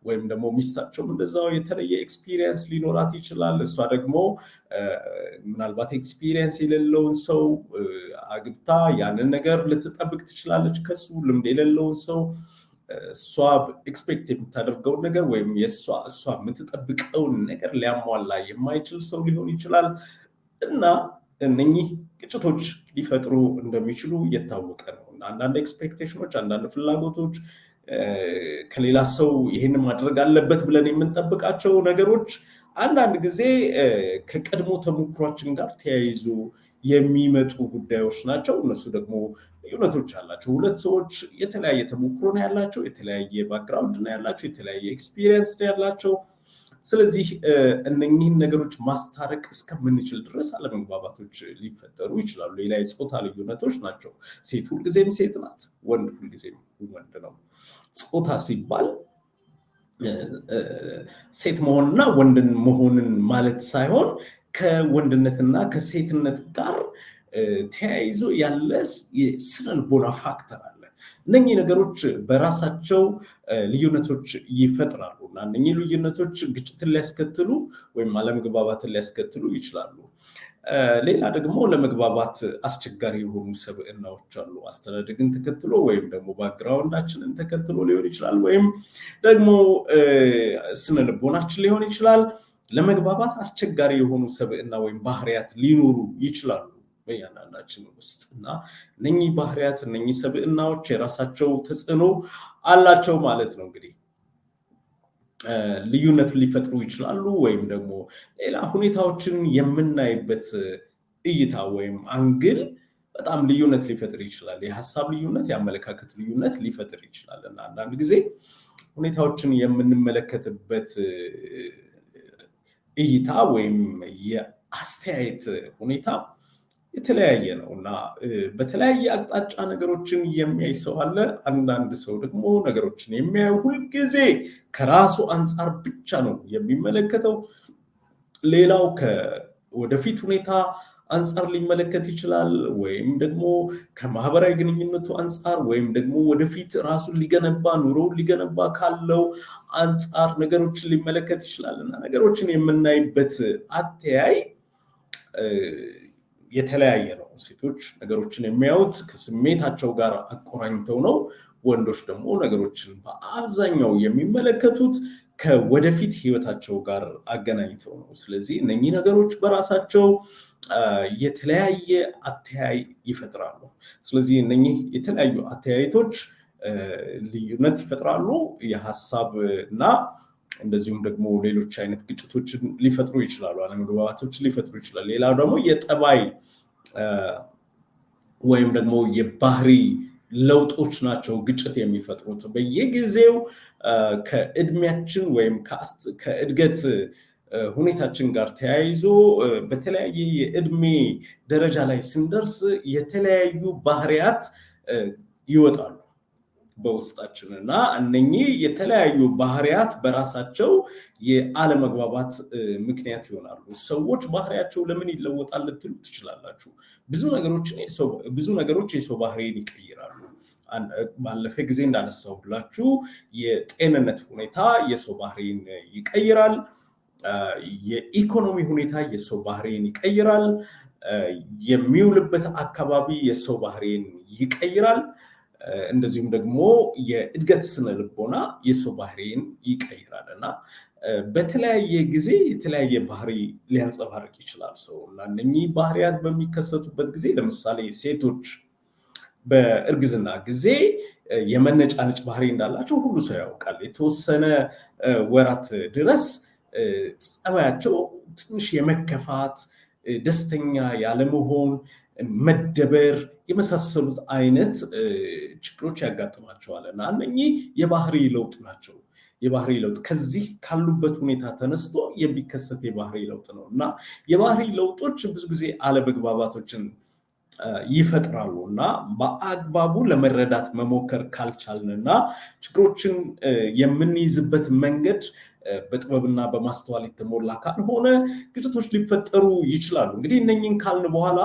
ወይም ደግሞ ሚስታቸውም እንደዛው የተለየ experience ሊኖራት ይችላል። እሷ ደግሞ ምናልባት experience የሌለውን ሰው አግብታ ያንን ነገር ልትጠብቅ ትችላለች ከሱ። ልምድ የሌለውን ሰው እሷ expect የምታደርገውን ነገር ወይም እሷ የምትጠብቀውን ነገር ሊያሟላ የማይችል ሰው ሊሆን ይችላል። እና እነኚህ ግጭቶች ሊፈጥሩ እንደሚችሉ የታወቀ ነው። እና አንዳንድ expectation ኖች፣ አንዳንድ ፍላጎቶች፣ ከሌላ ሰው ይህን ማድረግ አለበት ብለን የምንጠብቃቸው ነገሮች አንዳንድ ጊዜ ከቀድሞ ተሞክሯችን ጋር ተያይዞ የሚመጡ ጉዳዮች ናቸው። እነሱ ደግሞ ልዩነቶች አላቸው። ሁለት ሰዎች የተለያየ ተሞክሮ ነው ያላቸው፣ የተለያየ background ነው ያላቸው፣ የተለያየ experience ነው ያላቸው። ስለዚህ እነኚህን ነገሮች ማስታረቅ እስከምንችል ድረስ አለመግባባቶች ሊፈጠሩ ይችላሉ። ሌላ የፆታ ልዩነቶች ናቸው። ሴት ሁልጊዜም ሴት ናት፣ ወንድ ሁልጊዜም ወንድ ነው። ፆታ ሲባል ሴት መሆንና ወንድን መሆንን ማለት ሳይሆን ከወንድነትና ከሴትነት ጋር ተያይዞ ያለ የስነልቦና factor አለ። እነኚህ ነገሮች በራሳቸው ልዩነቶች ይፈጥራሉ እና እነኚህ ልዩነቶች ግጭትን ሊያስከትሉ ወይም አለመግባባትን ሊያስከትሉ ይችላሉ። ሌላ ደግሞ ለመግባባት አስቸጋሪ የሆኑ ሰብዕናዎች አሉ። አስተዳደግን ተከትሎ ወይም ደግሞ background ኣችንን ተከትሎ ሊሆን ይችላል፣ ወይም ደግሞ ስነ ልቦናችን ሊሆን ይችላል። ለመግባባት አስቸጋሪ የሆኑ ሰብዕና ወይም ባህሪያት ሊኖሩ ይችላሉ በእያንዳንዳችን ውስጥ። እና እነኚህ ባህሪያት፣ እነኚህ ሰብዕናዎች የራሳቸው ተጽዕኖ አላቸው ማለት ነው። እንግዲህ ልዩነትን ሊፈጥሩ ይችላሉ፣ ወይም ደግሞ ሌላ ሁኔታዎችን የምናይበት እይታ ወይም angle በጣም ልዩነት ሊፈጥር ይችላል። የሀሳብ ልዩነት፣ የአመለካከት ልዩነት ሊፈጥር ይችላል። እና አንዳንድ ጊዜ ሁኔታዎችን የምንመለከትበት እይታ ወይም የአስተያየት ሁኔታ የተለያየ ነው እና በተለያየ አቅጣጫ ነገሮችን የሚያይ ሰው አለ። አንዳንድ ሰው ደግሞ ነገሮችን የሚያየው ሁልጊዜ ከራሱ አንጻር ብቻ ነው የሚመለከተው። ሌላው ከወደፊት ሁኔታ አንጻር ሊመለከት ይችላል፣ ወይም ደግሞ ከማህበራዊ ግንኙነቱ አንጻር፣ ወይም ደግሞ ወደፊት ራሱን ሊገነባ፣ ኑሮውን ሊገነባ ካለው አንጻር ነገሮችን ሊመለከት ይችላል። እና ነገሮችን የምናይበት አተያይ የተለያየ ነው። ሴቶች ነገሮችን የሚያዩት ከስሜታቸው ጋር አቆራኝተው ነው። ወንዶች ደግሞ ነገሮችን በአብዛኛው የሚመለከቱት ከወደፊት ህይወታቸው ጋር አገናኝተው ነው። ስለዚህ እነኚህ ነገሮች በራሳቸው የተለያየ አተያይ ይፈጥራሉ። ስለዚህ እነኚህ የተለያዩ አተያየቶች ልዩነት ይፈጥራሉ። የሀሳብ እና እንደዚሁም ደግሞ ሌሎች አይነት ግጭቶችን ሊፈጥሩ ይችላሉ። አለመግባባቶችን ሊፈጥሩ ይችላሉ። ሌላው ደግሞ የጠባይ ወይም ደግሞ የባህሪ ለውጦች ናቸው ግጭት የሚፈጥሩት። በየጊዜው ከእድሜያችን ወይም ከእድገት ሁኔታችን ጋር ተያይዞ በተለያየ የእድሜ ደረጃ ላይ ስንደርስ የተለያዩ ባህሪያት ይወጣሉ በውስጣችን። እና እነኚህ የተለያዩ ባህሪያት በራሳቸው የአለመግባባት ምክንያት ይሆናሉ። ሰዎች ባህሪያቸው ለምን ይለወጣል ልትሉ ትችላላችሁ። ብዙ ነገሮች የሰው ባህሪን ይቀይራሉ። ባለፈ ጊዜ እንዳነሳሁላችሁ የጤንነት ሁኔታ የሰው ባህሪን ይቀይራል። የኢኮኖሚ ሁኔታ የሰው ባህሪን ይቀይራል። የሚውልበት አካባቢ የሰው ባህሪን ይቀይራል። እንደዚሁም ደግሞ የእድገት ስነ ልቦና የሰው ባህሪን ይቀይራል። እና በተለያየ ጊዜ የተለያየ ባህሪ ሊያንጸባርቅ ይችላል ሰው። እና እነኚህ ባህሪያት በሚከሰቱበት ጊዜ፣ ለምሳሌ ሴቶች በእርግዝና ጊዜ የመነጫነጭ ባህሪ እንዳላቸው ሁሉ ሰው ያውቃል። የተወሰነ ወራት ድረስ ጸባያቸው ትንሽ የመከፋት፣ ደስተኛ ያለመሆን፣ መደበር የመሳሰሉት አይነት ችግሮች ያጋጥማቸዋል። እና እነኚህ የባህሪ ለውጥ ናቸው። የባህሪ ለውጥ ከዚህ ካሉበት ሁኔታ ተነስቶ የሚከሰት የባህሪ ለውጥ ነው። እና የባህሪ ለውጦች ብዙ ጊዜ አለመግባባቶችን ይፈጥራሉ። እና በአግባቡ ለመረዳት መሞከር ካልቻልን እና ችግሮችን የምንይዝበት መንገድ በጥበብና በማስተዋል የተሞላ ካልሆነ ግጭቶች ሊፈጠሩ ይችላሉ። እንግዲህ እነኝህን ካልን በኋላ፣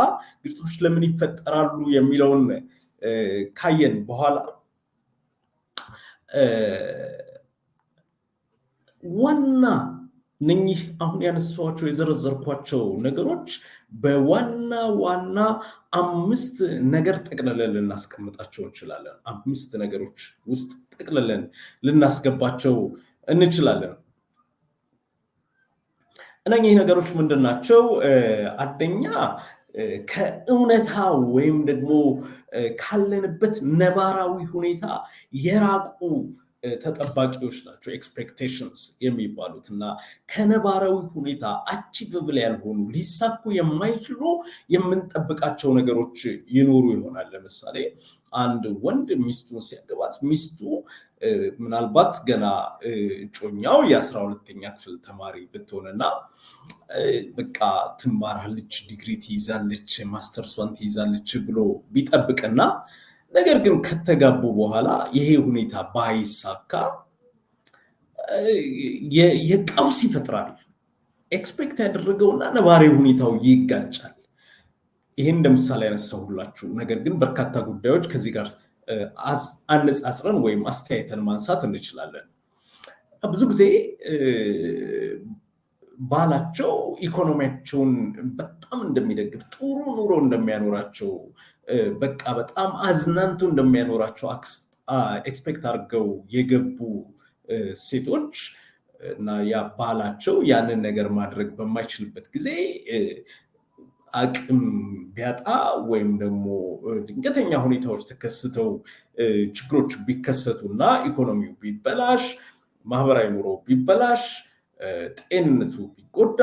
ግጭቶች ለምን ይፈጠራሉ የሚለውን ካየን በኋላ፣ ዋና እነኚህ አሁን ያነሳኋቸው፣ የዘረዘርኳቸው ነገሮች በዋና ዋና አምስት ነገር ጠቅልለን ልናስቀምጣቸው እንችላለን። አምስት ነገሮች ውስጥ ጠቅልለን ልናስገባቸው እንችላለን። እነኚህ ነገሮች ምንድን ናቸው? አንደኛ ከእውነታ ወይም ደግሞ ካለንበት ነባራዊ ሁኔታ የራቁ ተጠባቂዎች ናቸው expectations የሚባሉት። እና ከነባራዊ ሁኔታ achievable ያልሆኑ፣ ሊሳኩ የማይችሉ የምንጠብቃቸው ነገሮች ይኖሩ ይሆናል። ለምሳሌ አንድ ወንድ ሚስቱን ሲያገባት ሚስቱ ምናልባት ገና እጮኛው የ12ኛ ክፍል ተማሪ ብትሆንና በቃ ትማራለች፣ ዲግሪ ትይዛለች፣ ማስተርሷን ትይዛለች ብሎ ቢጠብቅና ነገር ግን ከተጋቡ በኋላ ይሄ ሁኔታ ባይሳካ የቀውስ ይፈጥራል። Expect ያደረገውና ነባራዊ ሁኔታው ይጋጫል። ይሄን እንደ ምሳሌ ያነሳሁላችሁ። ነገር ግን በርካታ ጉዳዮች ከዚህ ጋር አነጻጽረን ወይም አስተያየተን ማንሳት እንችላለን። ብዙ ጊዜ ባላቸው ኢኮኖሚያቸውን በጣም እንደሚደግፍ፣ ጥሩ ኑሮ እንደሚያኖራቸው፣ በቃ በጣም አዝናንቶ እንደሚያኖራቸው expect አድርገው የገቡ ሴቶች እና ያ ባላቸው ያንን ነገር ማድረግ በማይችልበት ጊዜ፣ አቅም ቢያጣ ወይም ደግሞ ድንገተኛ ሁኔታዎች ተከስተው ችግሮች ቢከሰቱ እና ኢኮኖሚው ቢበላሽ፣ ማህበራዊ ኑሮ ቢበላሽ፣ ጤንነቱ ቢጎዳ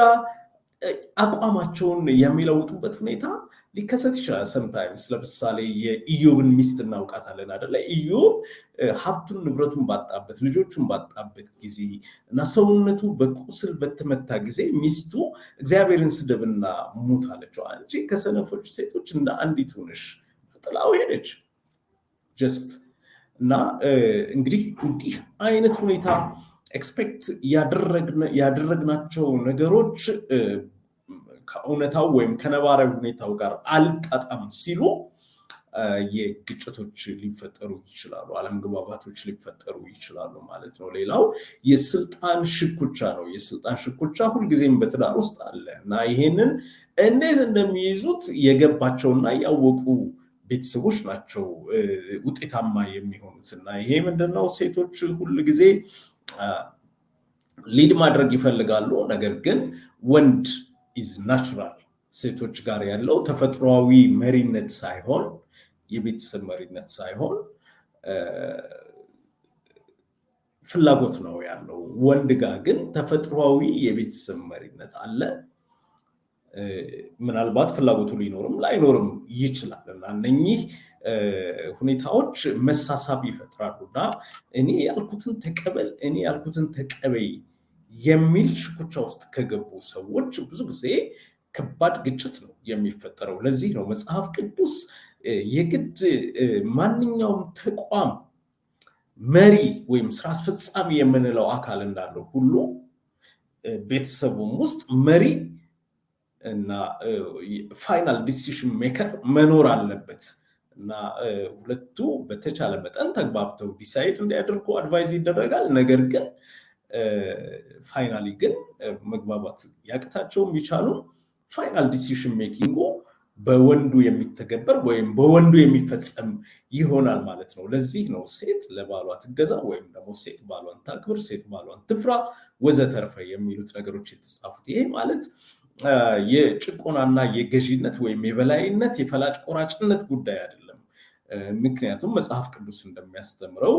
አቋማቸውን የሚለውጡበት ሁኔታ ሊከሰት ይችላል። Sometimes ለምሳሌ የኢዮብን ሚስት እናውቃታለን አደለ? ኢዮብ ሀብቱን ንብረቱን ባጣበት፣ ልጆቹን ባጣበት ጊዜ እና ሰውነቱ በቁስል በተመታ ጊዜ ሚስቱ "እግዚአብሔርን ስደብና ሙት" አለችው። "አንቺ ከሰነፎች ሴቶች እንደ አንዲቱ ነሽ።" ጥላው ሄደች። Just እና እንግዲህ እንዲህ አይነት ሁኔታ expect ያደረግናቸው ነገሮች ከእውነታው ወይም ከነባራዊ ሁኔታው ጋር አልጣጣም ሲሉ የግጭቶች ሊፈጠሩ ይችላሉ፣ አለመግባባቶች ሊፈጠሩ ይችላሉ ማለት ነው። ሌላው የስልጣን ሽኩቻ ነው። የስልጣን ሽኩቻ ሁልጊዜም በትዳር ውስጥ አለ እና ይሄንን እንዴት እንደሚይዙት የገባቸውና ያወቁ ቤተሰቦች ናቸው ውጤታማ የሚሆኑት። እና ይሄ ምንድነው? ሴቶች ሁል ጊዜ lead ማድረግ ይፈልጋሉ። ነገር ግን ወንድ is natural፣ ሴቶች ጋር ያለው ተፈጥሯዊ መሪነት ሳይሆን፣ የቤተሰብ መሪነት ሳይሆን ፍላጎት ነው ያለው። ወንድ ጋር ግን ተፈጥሯዊ የቤተሰብ መሪነት አለ። ምናልባት ፍላጎቱ ሊኖርም ላይኖርም ይችላል እና እነኚህ ሁኔታዎች መሳሳብ ይፈጥራሉ እና እኔ ያልኩትን ተቀበል፣ እኔ ያልኩትን ተቀበይ የሚል ሽኩቻ ውስጥ ከገቡ ሰዎች ብዙ ጊዜ ከባድ ግጭት ነው የሚፈጠረው። ለዚህ ነው መጽሐፍ ቅዱስ የግድ ማንኛውም ተቋም መሪ ወይም ስራ አስፈጻሚ የምንለው አካል እንዳለው ሁሉ ቤተሰቡም ውስጥ መሪ እና final decision maker መኖር አለበት እና ሁለቱ በተቻለ መጠን ተግባብተው decide እንዲያደርጉ advise ይደረጋል። ነገር ግን finally ግን መግባባት ያቅታቸው የሚቻሉ final decision making ኡ በወንዱ የሚተገበር ወይም በወንዱ የሚፈጸም ይሆናል ማለት ነው። ለዚህ ነው ሴት ለባሏ ትገዛ ወይም ደግሞ ሴት ባሏን ታክብር፣ ሴት ባሏን ትፍራ ወዘተርፈ የሚሉት ነገሮች የተጻፉት። ይሄ ማለት የጭቆናና የገዢነት ወይም የበላይነት፣ የፈላጭ ቆራጭነት ጉዳይ አይደለም። ምክንያቱም መጽሐፍ ቅዱስ እንደሚያስተምረው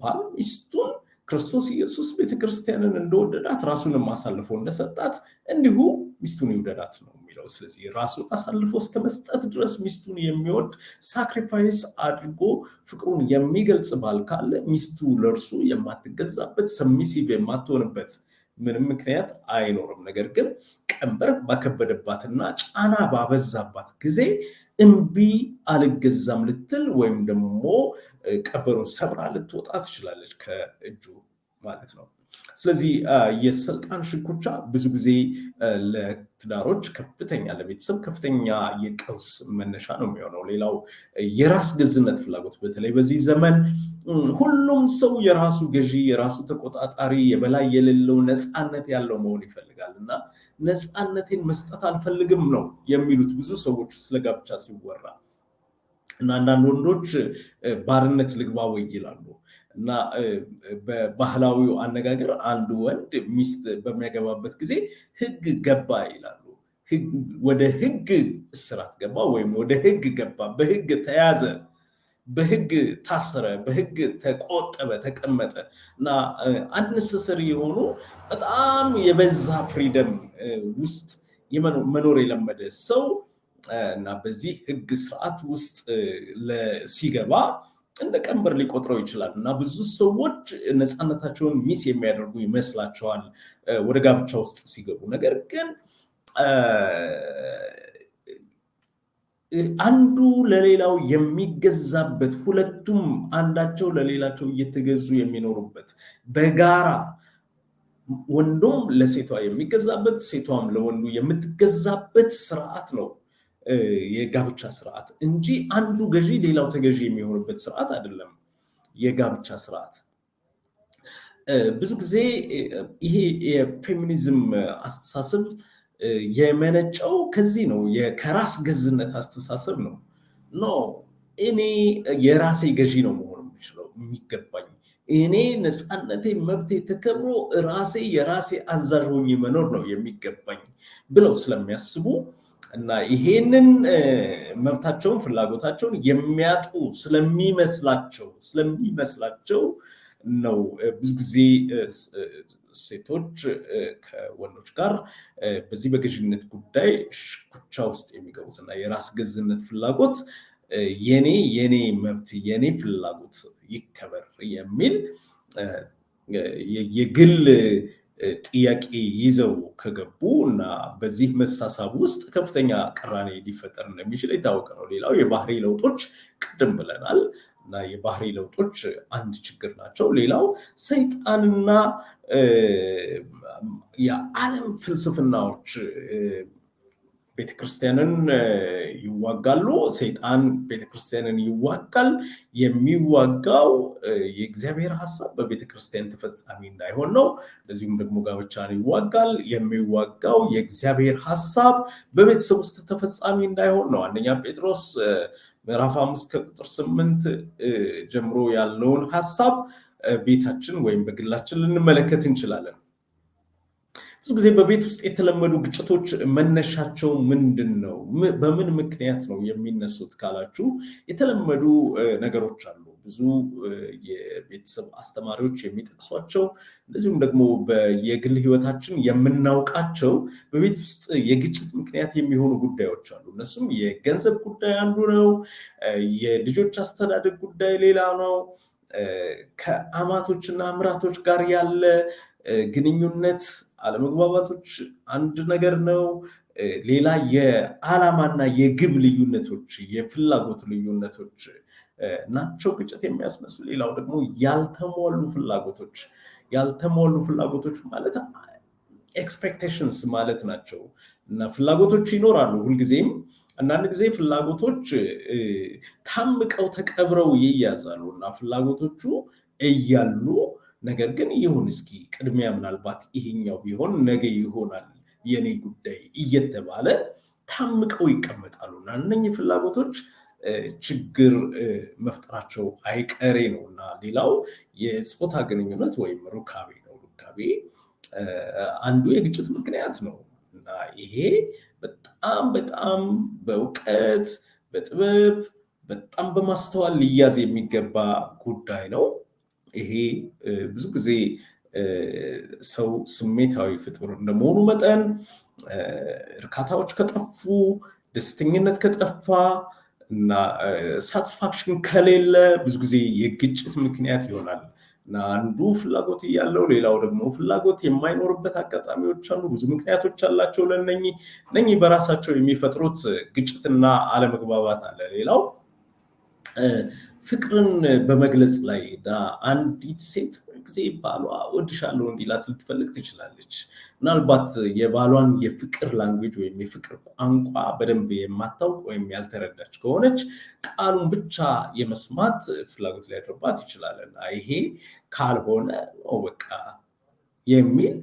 ባል ሚስቱን ክርስቶስ ኢየሱስ ቤተክርስቲያንን እንደወደዳት፣ ራሱንም አሳልፎ እንደሰጣት እንዲሁ ሚስቱን ይውደዳት ነው የሚለው። ስለዚህ ራሱን አሳልፎ እስከ መስጠት ድረስ ሚስቱን የሚወድ፣ sacrifice አድርጎ ፍቅሩን የሚገልጽ ባል ካለ ሚስቱ ለእርሱ የማትገዛበት፣ submissive የማትሆንበት ምንም ምክንያት አይኖርም። ነገር ግን ቀንበር ባከበደባትና ጫና ባበዛባት ጊዜ እምቢ፣ አልገዛም ልትል ወይም ደግሞ ቀንበሩን ሰብራ ልትወጣ ትችላለች ከእጁ ማለት ነው። ስለዚህ የስልጣን ሽኩቻ ብዙ ጊዜ ለትዳሮች ከፍተኛ፣ ለቤተሰብ ከፍተኛ የቀውስ መነሻ ነው የሚሆነው። ሌላው የራስ ገዝነት ፍላጎት፣ በተለይ በዚህ ዘመን ሁሉም ሰው የራሱ ገዢ፣ የራሱ ተቆጣጣሪ፣ የበላይ የሌለው፣ ነፃነት ያለው መሆን ይፈልጋል እና ነፃነቴን መስጠት አልፈልግም ነው የሚሉት ብዙ ሰዎች ስለ ጋብቻ ሲወራ። እና አንዳንድ ወንዶች ባርነት ልግባ ወይ ይላሉ። እና በባህላዊው አነጋገር አንድ ወንድ ሚስት በሚያገባበት ጊዜ ህግ ገባ ይላሉ። ወደ ህግ እስራት ገባ ወይም ወደ ህግ ገባ፣ በህግ ተያዘ፣ በህግ ታሰረ፣ በህግ ተቆጠበ፣ ተቀመጠ እና unnecessary የሆኑ በጣም የበዛ freedom ውስጥ መኖር የለመደ ሰው እና በዚህ ህግ ስርዓት ውስጥ ሲገባ እንደ ቀንበር ሊቆጥረው ይችላል እና ብዙ ሰዎች ነፃነታቸውን miss የሚያደርጉ ይመስላቸዋል ወደ ጋብቻ ውስጥ ሲገቡ። ነገር ግን አንዱ ለሌላው የሚገዛበት፣ ሁለቱም አንዳቸው ለሌላቸው እየተገዙ የሚኖሩበት፣ በጋራ ወንዱም ለሴቷ የሚገዛበት፣ ሴቷም ለወንዱ የምትገዛበት ስርዓት ነው። የጋብቻ ስርዓት እንጂ አንዱ ገዢ ሌላው ተገዢ የሚሆንበት ስርዓት አይደለም። የጋብቻ ስርዓት ብዙ ጊዜ ይሄ የፌሚኒዝም አስተሳሰብ የመነጨው ከዚህ ነው፣ ከራስ ገዝነት አስተሳሰብ ነው። No፣ እኔ የራሴ ገዢ ነው መሆን የምችለው የሚገባኝ፣ እኔ ነፃነቴ መብቴ ተከብሮ ራሴ የራሴ አዛዥ ሆኜ መኖር ነው የሚገባኝ ብለው ስለሚያስቡ እና ይሄንን መብታቸውን ፍላጎታቸውን የሚያጡ ስለሚመስላቸው ነው ብዙ ጊዜ ሴቶች ከወንዶች ጋር በዚህ በገዥነት ጉዳይ ሽኩቻ ውስጥ የሚገቡት። እና የራስ ገዝነት ፍላጎት የኔ መብት የኔ ፍላጎት ይከበር የሚል የግል ጥያቄ ይዘው ከገቡ እና በዚህ መሳሳብ ውስጥ ከፍተኛ ቅራኔ ሊፈጠር እንደሚችል የታወቀ ነው። ሌላው የባህሪ ለውጦች ቅድም ብለናል እና የባህሪ ለውጦች አንድ ችግር ናቸው። ሌላው ሰይጣንና የዓለም ፍልስፍናዎች ቤተክርስቲያንን ይዋጋሉ። ሰይጣን ቤተክርስቲያንን ይዋጋል። የሚዋጋው የእግዚአብሔር ሀሳብ በቤተክርስቲያን ተፈጻሚ እንዳይሆን ነው። እንደዚሁም ደግሞ ጋብቻን ይዋጋል። የሚዋጋው የእግዚአብሔር ሀሳብ በቤተሰብ ውስጥ ተፈጻሚ እንዳይሆን ነው። አንደኛ ጴጥሮስ ምዕራፍ 5 ከቁጥር 8 ጀምሮ ያለውን ሀሳብ ቤታችን ወይም በግላችን ልንመለከት እንችላለን። ብዙ ጊዜ በቤት ውስጥ የተለመዱ ግጭቶች መነሻቸው ምንድን ነው? በምን ምክንያት ነው የሚነሱት ካላችሁ የተለመዱ ነገሮች አሉ። ብዙ የቤተሰብ አስተማሪዎች የሚጠቅሷቸው እንደዚሁም ደግሞ የግል ሕይወታችን የምናውቃቸው በቤት ውስጥ የግጭት ምክንያት የሚሆኑ ጉዳዮች አሉ። እነሱም የገንዘብ ጉዳይ አንዱ ነው። የልጆች አስተዳደግ ጉዳይ ሌላ ነው። ከአማቶችና ምራቶች ጋር ያለ ግንኙነት አለመግባባቶች አንድ ነገር ነው። ሌላ የዓላማና የግብ ልዩነቶች፣ የፍላጎት ልዩነቶች ናቸው ግጭት የሚያስነሱ። ሌላው ደግሞ ያልተሟሉ ፍላጎቶች ማለት expectations ማለት ናቸው። እና ፍላጎቶች ይኖራሉ ሁልጊዜም። አንዳንድ ጊዜ ፍላጎቶች ታምቀው ተቀብረው ይያዛሉ እና ፍላጎቶቹ እያሉ ነገር ግን ይሁን እስኪ ቅድሚያ ምናልባት ይሄኛው ቢሆን ነገ ይሆናል የኔ ጉዳይ እየተባለ ታምቀው ይቀመጣሉ እና እነኚህ ፍላጎቶች ችግር መፍጠራቸው አይቀሬ ነው። እና ሌላው የጾታ ግንኙነት ወይም ሩካቤ ነው። ሩካቤ አንዱ የግጭት ምክንያት ነው እና ይሄ በጣም በጣም በእውቀት፣ በጥበብ፣ በጣም በማስተዋል ሊያዝ የሚገባ ጉዳይ ነው። ይሄ ብዙ ጊዜ ሰው ስሜታዊ ፍጡር እንደመሆኑ መጠን እርካታዎች ከጠፉ፣ ደስተኝነት ከጠፋ እና satisfaction ከሌለ ብዙ ጊዜ የግጭት ምክንያት ይሆናል። እና አንዱ ፍላጎት እያለው ሌላው ደግሞ ፍላጎት የማይኖርበት አጋጣሚዎች አሉ። ብዙ ምክንያቶች አላቸው ለእነኚህ። እነኚህ በራሳቸው የሚፈጥሩት ግጭትና አለመግባባት አለ። ሌላው ፍቅርን በመግለጽ ላይ አንዲት ሴት ሁልጊዜ ባሏ እወድሻለሁ እንዲላት ልትፈልግ ትችላለች። ምናልባት የባሏን የፍቅር language ወይም የፍቅር ቋንቋ በደንብ የማታውቅ ወይም ያልተረዳች ከሆነች ቃሉን ብቻ የመስማት ፍላጎት ሊያድርባት ይችላል እና ይሄ ካልሆነ በቃ የሚል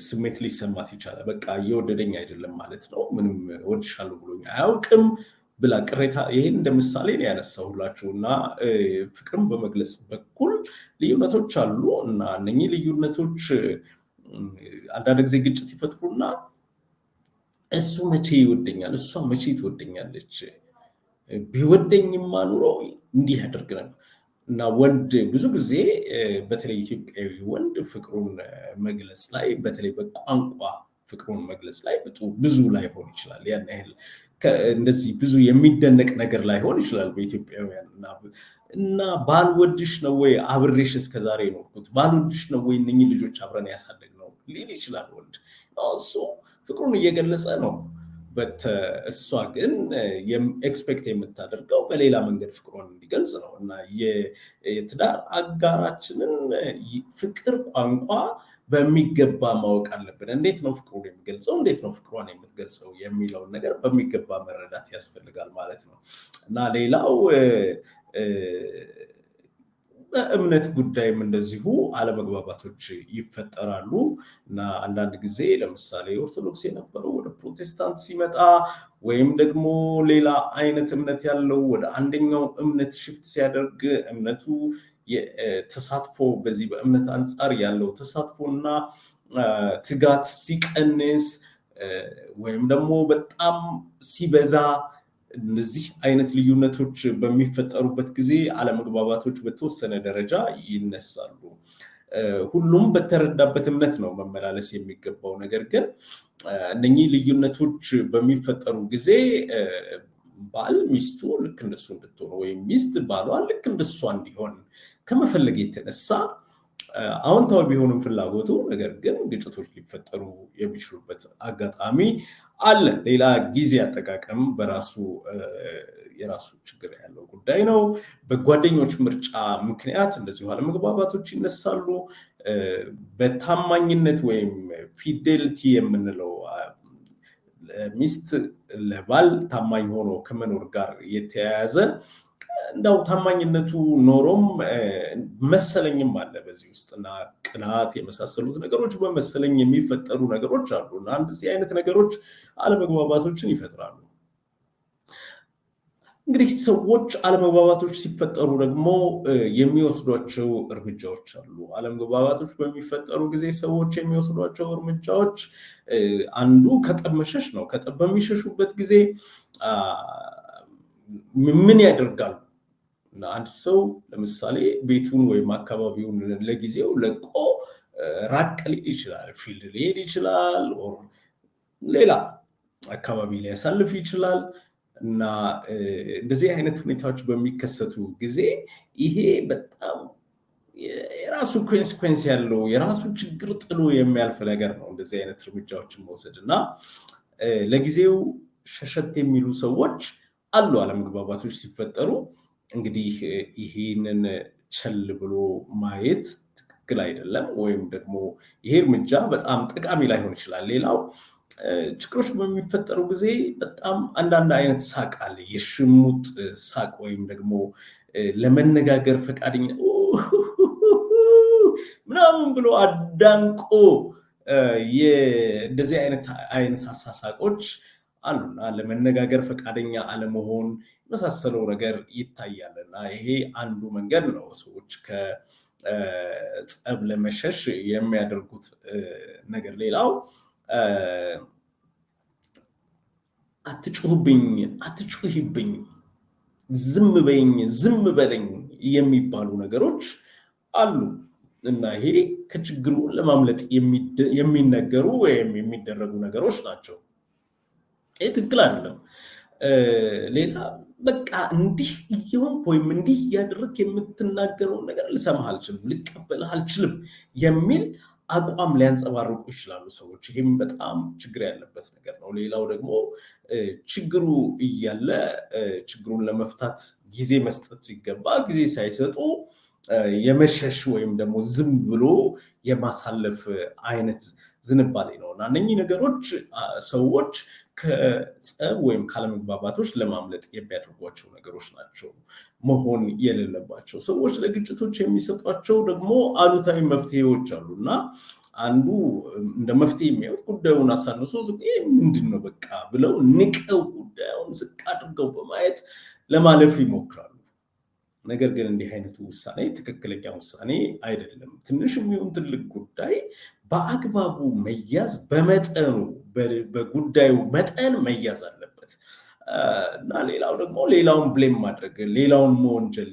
ስሜት ሊሰማት ይቻላል። በቃ እየወደደኝ አይደለም ማለት ነው፣ ምንም እወድሻለሁ ብሎኝ አያውቅም ብላ ቅሬታ፣ ይሄን እንደ ምሳሌ ነው ያነሳሁላችሁ። እና ፍቅርን በመግለጽ በኩል ልዩነቶች አሉ እና እነኚህ ልዩነቶች አንዳንድ ጊዜ ግጭት ይፈጥሩና እሱ መቼ ይወደኛል፣ እሷ መቼ ትወደኛለች፣ ቢወደኝማ ኑሮ እንዲህ ያደርግ ነበር። እና ወንድ ብዙ ጊዜ በተለይ ኢትዮጵያዊ ወንድ ፍቅሩን መግለጽ ላይ፣ በተለይ በቋንቋ ፍቅሩን መግለጽ ላይ ብዙ ላይሆን ይችላል። ያን ያህል እንደዚህ ብዙ የሚደነቅ ነገር ላይሆን ይችላል በኢትዮጵያውያን። እና ባልወድሽ ነው ወይ አብሬሽ እስከዛሬ የኖርኩት፣ ባልወድሽ ነው ወይ እነኚህ ልጆች አብረን ያሳደግነው ሊል ይችላል ወንድ። እሱ ፍቅሩን እየገለጸ ነው። But እሷ ግን expect የምታደርገው በሌላ መንገድ ፍቅሯን እንዲገልጽ ነው። እና የትዳር አጋራችንን ፍቅር ቋንቋ በሚገባ ማወቅ አለብን። እንዴት ነው ፍቅሩን የሚገልጸው፣ እንዴት ነው ፍቅሯን የምትገልጸው የሚለውን ነገር በሚገባ መረዳት ያስፈልጋል ማለት ነው። እና ሌላው በእምነት ጉዳይም እንደዚሁ አለመግባባቶች ይፈጠራሉ። እና አንዳንድ ጊዜ ለምሳሌ ኦርቶዶክስ የነበረው ወደ ፕሮቴስታንት ሲመጣ ወይም ደግሞ ሌላ አይነት እምነት ያለው ወደ አንደኛው እምነት shift ሲያደርግ እምነቱ ተሳትፎ በዚህ በእምነት አንጻር ያለው ተሳትፎና ትጋት ሲቀንስ ወይም ደግሞ በጣም ሲበዛ፣ እነዚህ አይነት ልዩነቶች በሚፈጠሩበት ጊዜ አለመግባባቶች በተወሰነ ደረጃ ይነሳሉ። ሁሉም በተረዳበት እምነት ነው መመላለስ የሚገባው። ነገር ግን እነኚህ ልዩነቶች በሚፈጠሩ ጊዜ ባል ሚስቱ ልክ እንደሱ እንድትሆን ወይም ሚስት ባሏ ልክ እንደሷ እንዲሆን ከመፈለግ የተነሳ አዎንታዊ ቢሆንም ፍላጎቱ፣ ነገር ግን ግጭቶች ሊፈጠሩ የሚችሉበት አጋጣሚ አለ። ሌላ ጊዜ አጠቃቀም በራሱ የራሱ ችግር ያለው ጉዳይ ነው። በጓደኞች ምርጫ ምክንያት እንደዚሁ አለመግባባቶች ይነሳሉ። በታማኝነት ወይም fidelity የምንለው ሚስት ለባል ታማኝ ሆኖ ከመኖር ጋር የተያያዘ፣ እንዳው ታማኝነቱ ኖሮም መሰለኝም አለ በዚህ ውስጥ እና ቅናት የመሳሰሉት ነገሮች በመሰለኝ የሚፈጠሩ ነገሮች አሉ እና እንደዚህ አይነት ነገሮች አለመግባባቶችን ይፈጥራሉ። እንግዲህ ሰዎች አለመግባባቶች ሲፈጠሩ ደግሞ የሚወስዷቸው እርምጃዎች አሉ። አለመግባባቶች በሚፈጠሩ ጊዜ ሰዎች የሚወስዷቸው እርምጃዎች አንዱ ከጠብ መሸሽ ነው። ከጠብ በሚሸሹበት ጊዜ ምን ያደርጋሉ? አንድ ሰው ለምሳሌ ቤቱን ወይም አካባቢውን ለጊዜው ለቆ ራቅ ሊል ይችላል። Field ሊሄድ ይችላል፣ or ሌላ አካባቢ ሊያሳልፍ ይችላል። እና እንደዚህ አይነት ሁኔታዎች በሚከሰቱ ጊዜ ይሄ በጣም የራሱ consequence ያለው፣ የራሱ ችግር ጥሎ የሚያልፍ ነገር ነው። እንደዚህ አይነት እርምጃዎችን መውሰድ እና ለጊዜው ሸሸት የሚሉ ሰዎች አሉ አለመግባባቶች ሲፈጠሩ። እንግዲህ ይሄንን ቸል ብሎ ማየት ትክክል አይደለም፣ ወይም ደግሞ ይሄ እርምጃ በጣም ጠቃሚ ላይሆን ይችላል። ሌላው ችግሮች በሚፈጠሩ ጊዜ በጣም አንዳንድ አይነት ሳቅ አለ። የሽሙጥ ሳቅ ወይም ደግሞ ለመነጋገር ፈቃደኛ ምናምን ብሎ አዳንቆ እንደዚህ አይነት አሳሳቆች አሉና ለመነጋገር ፈቃደኛ አለመሆን የመሳሰለው ነገር ይታያል። እና ይሄ አንዱ መንገድ ነው ሰዎች ከጸብ ለመሸሽ የሚያደርጉት ነገር። ሌላው አትጩህብኝ፣ አትጩሂብኝ፣ ዝም በይኝ፣ ዝም በለኝ የሚባሉ ነገሮች አሉ እና ይሄ ከችግሩ ለማምለጥ የሚነገሩ ወይም የሚደረጉ ነገሮች ናቸው። ይህ ትክክል አይደለም። ሌላ በቃ እንዲህ እየሆንክ ወይም እንዲህ እያደረግክ የምትናገረውን ነገር ልሰማህ አልችልም፣ ልቀበልህ አልችልም የሚል አቋም ሊያንጸባርቁ ይችላሉ ሰዎች። ይህም በጣም ችግር ያለበት ነገር ነው። ሌላው ደግሞ ችግሩ እያለ ችግሩን ለመፍታት ጊዜ መስጠት ሲገባ ጊዜ ሳይሰጡ የመሸሽ ወይም ደግሞ ዝም ብሎ የማሳለፍ አይነት ዝንባሌ ነው እና እነኚህ ነገሮች ሰዎች ከጸብ ወይም ካለመግባባቶች ለማምለጥ የሚያደርጓቸው ነገሮች ናቸው መሆን የሌለባቸው። ሰዎች ለግጭቶች የሚሰጧቸው ደግሞ አሉታዊ መፍትሄዎች አሉ እና አንዱ እንደ መፍትሄ የሚያዩት ጉዳዩን አሳንሶ ይህ ምንድን ነው በቃ ብለው ንቀው ጉዳዩን ዝቅ አድርገው በማየት ለማለፍ ይሞክራሉ። ነገር ግን እንዲህ አይነቱ ውሳኔ ትክክለኛ ውሳኔ አይደለም። ትንሽም ይሁን ትልቅ ጉዳይ በአግባቡ መያዝ፣ በመጠኑ፣ በጉዳዩ መጠን መያዝ አለበት። እና ሌላው ደግሞ ሌላውን blame ማድረግ፣ ሌላውን መወንጀል፣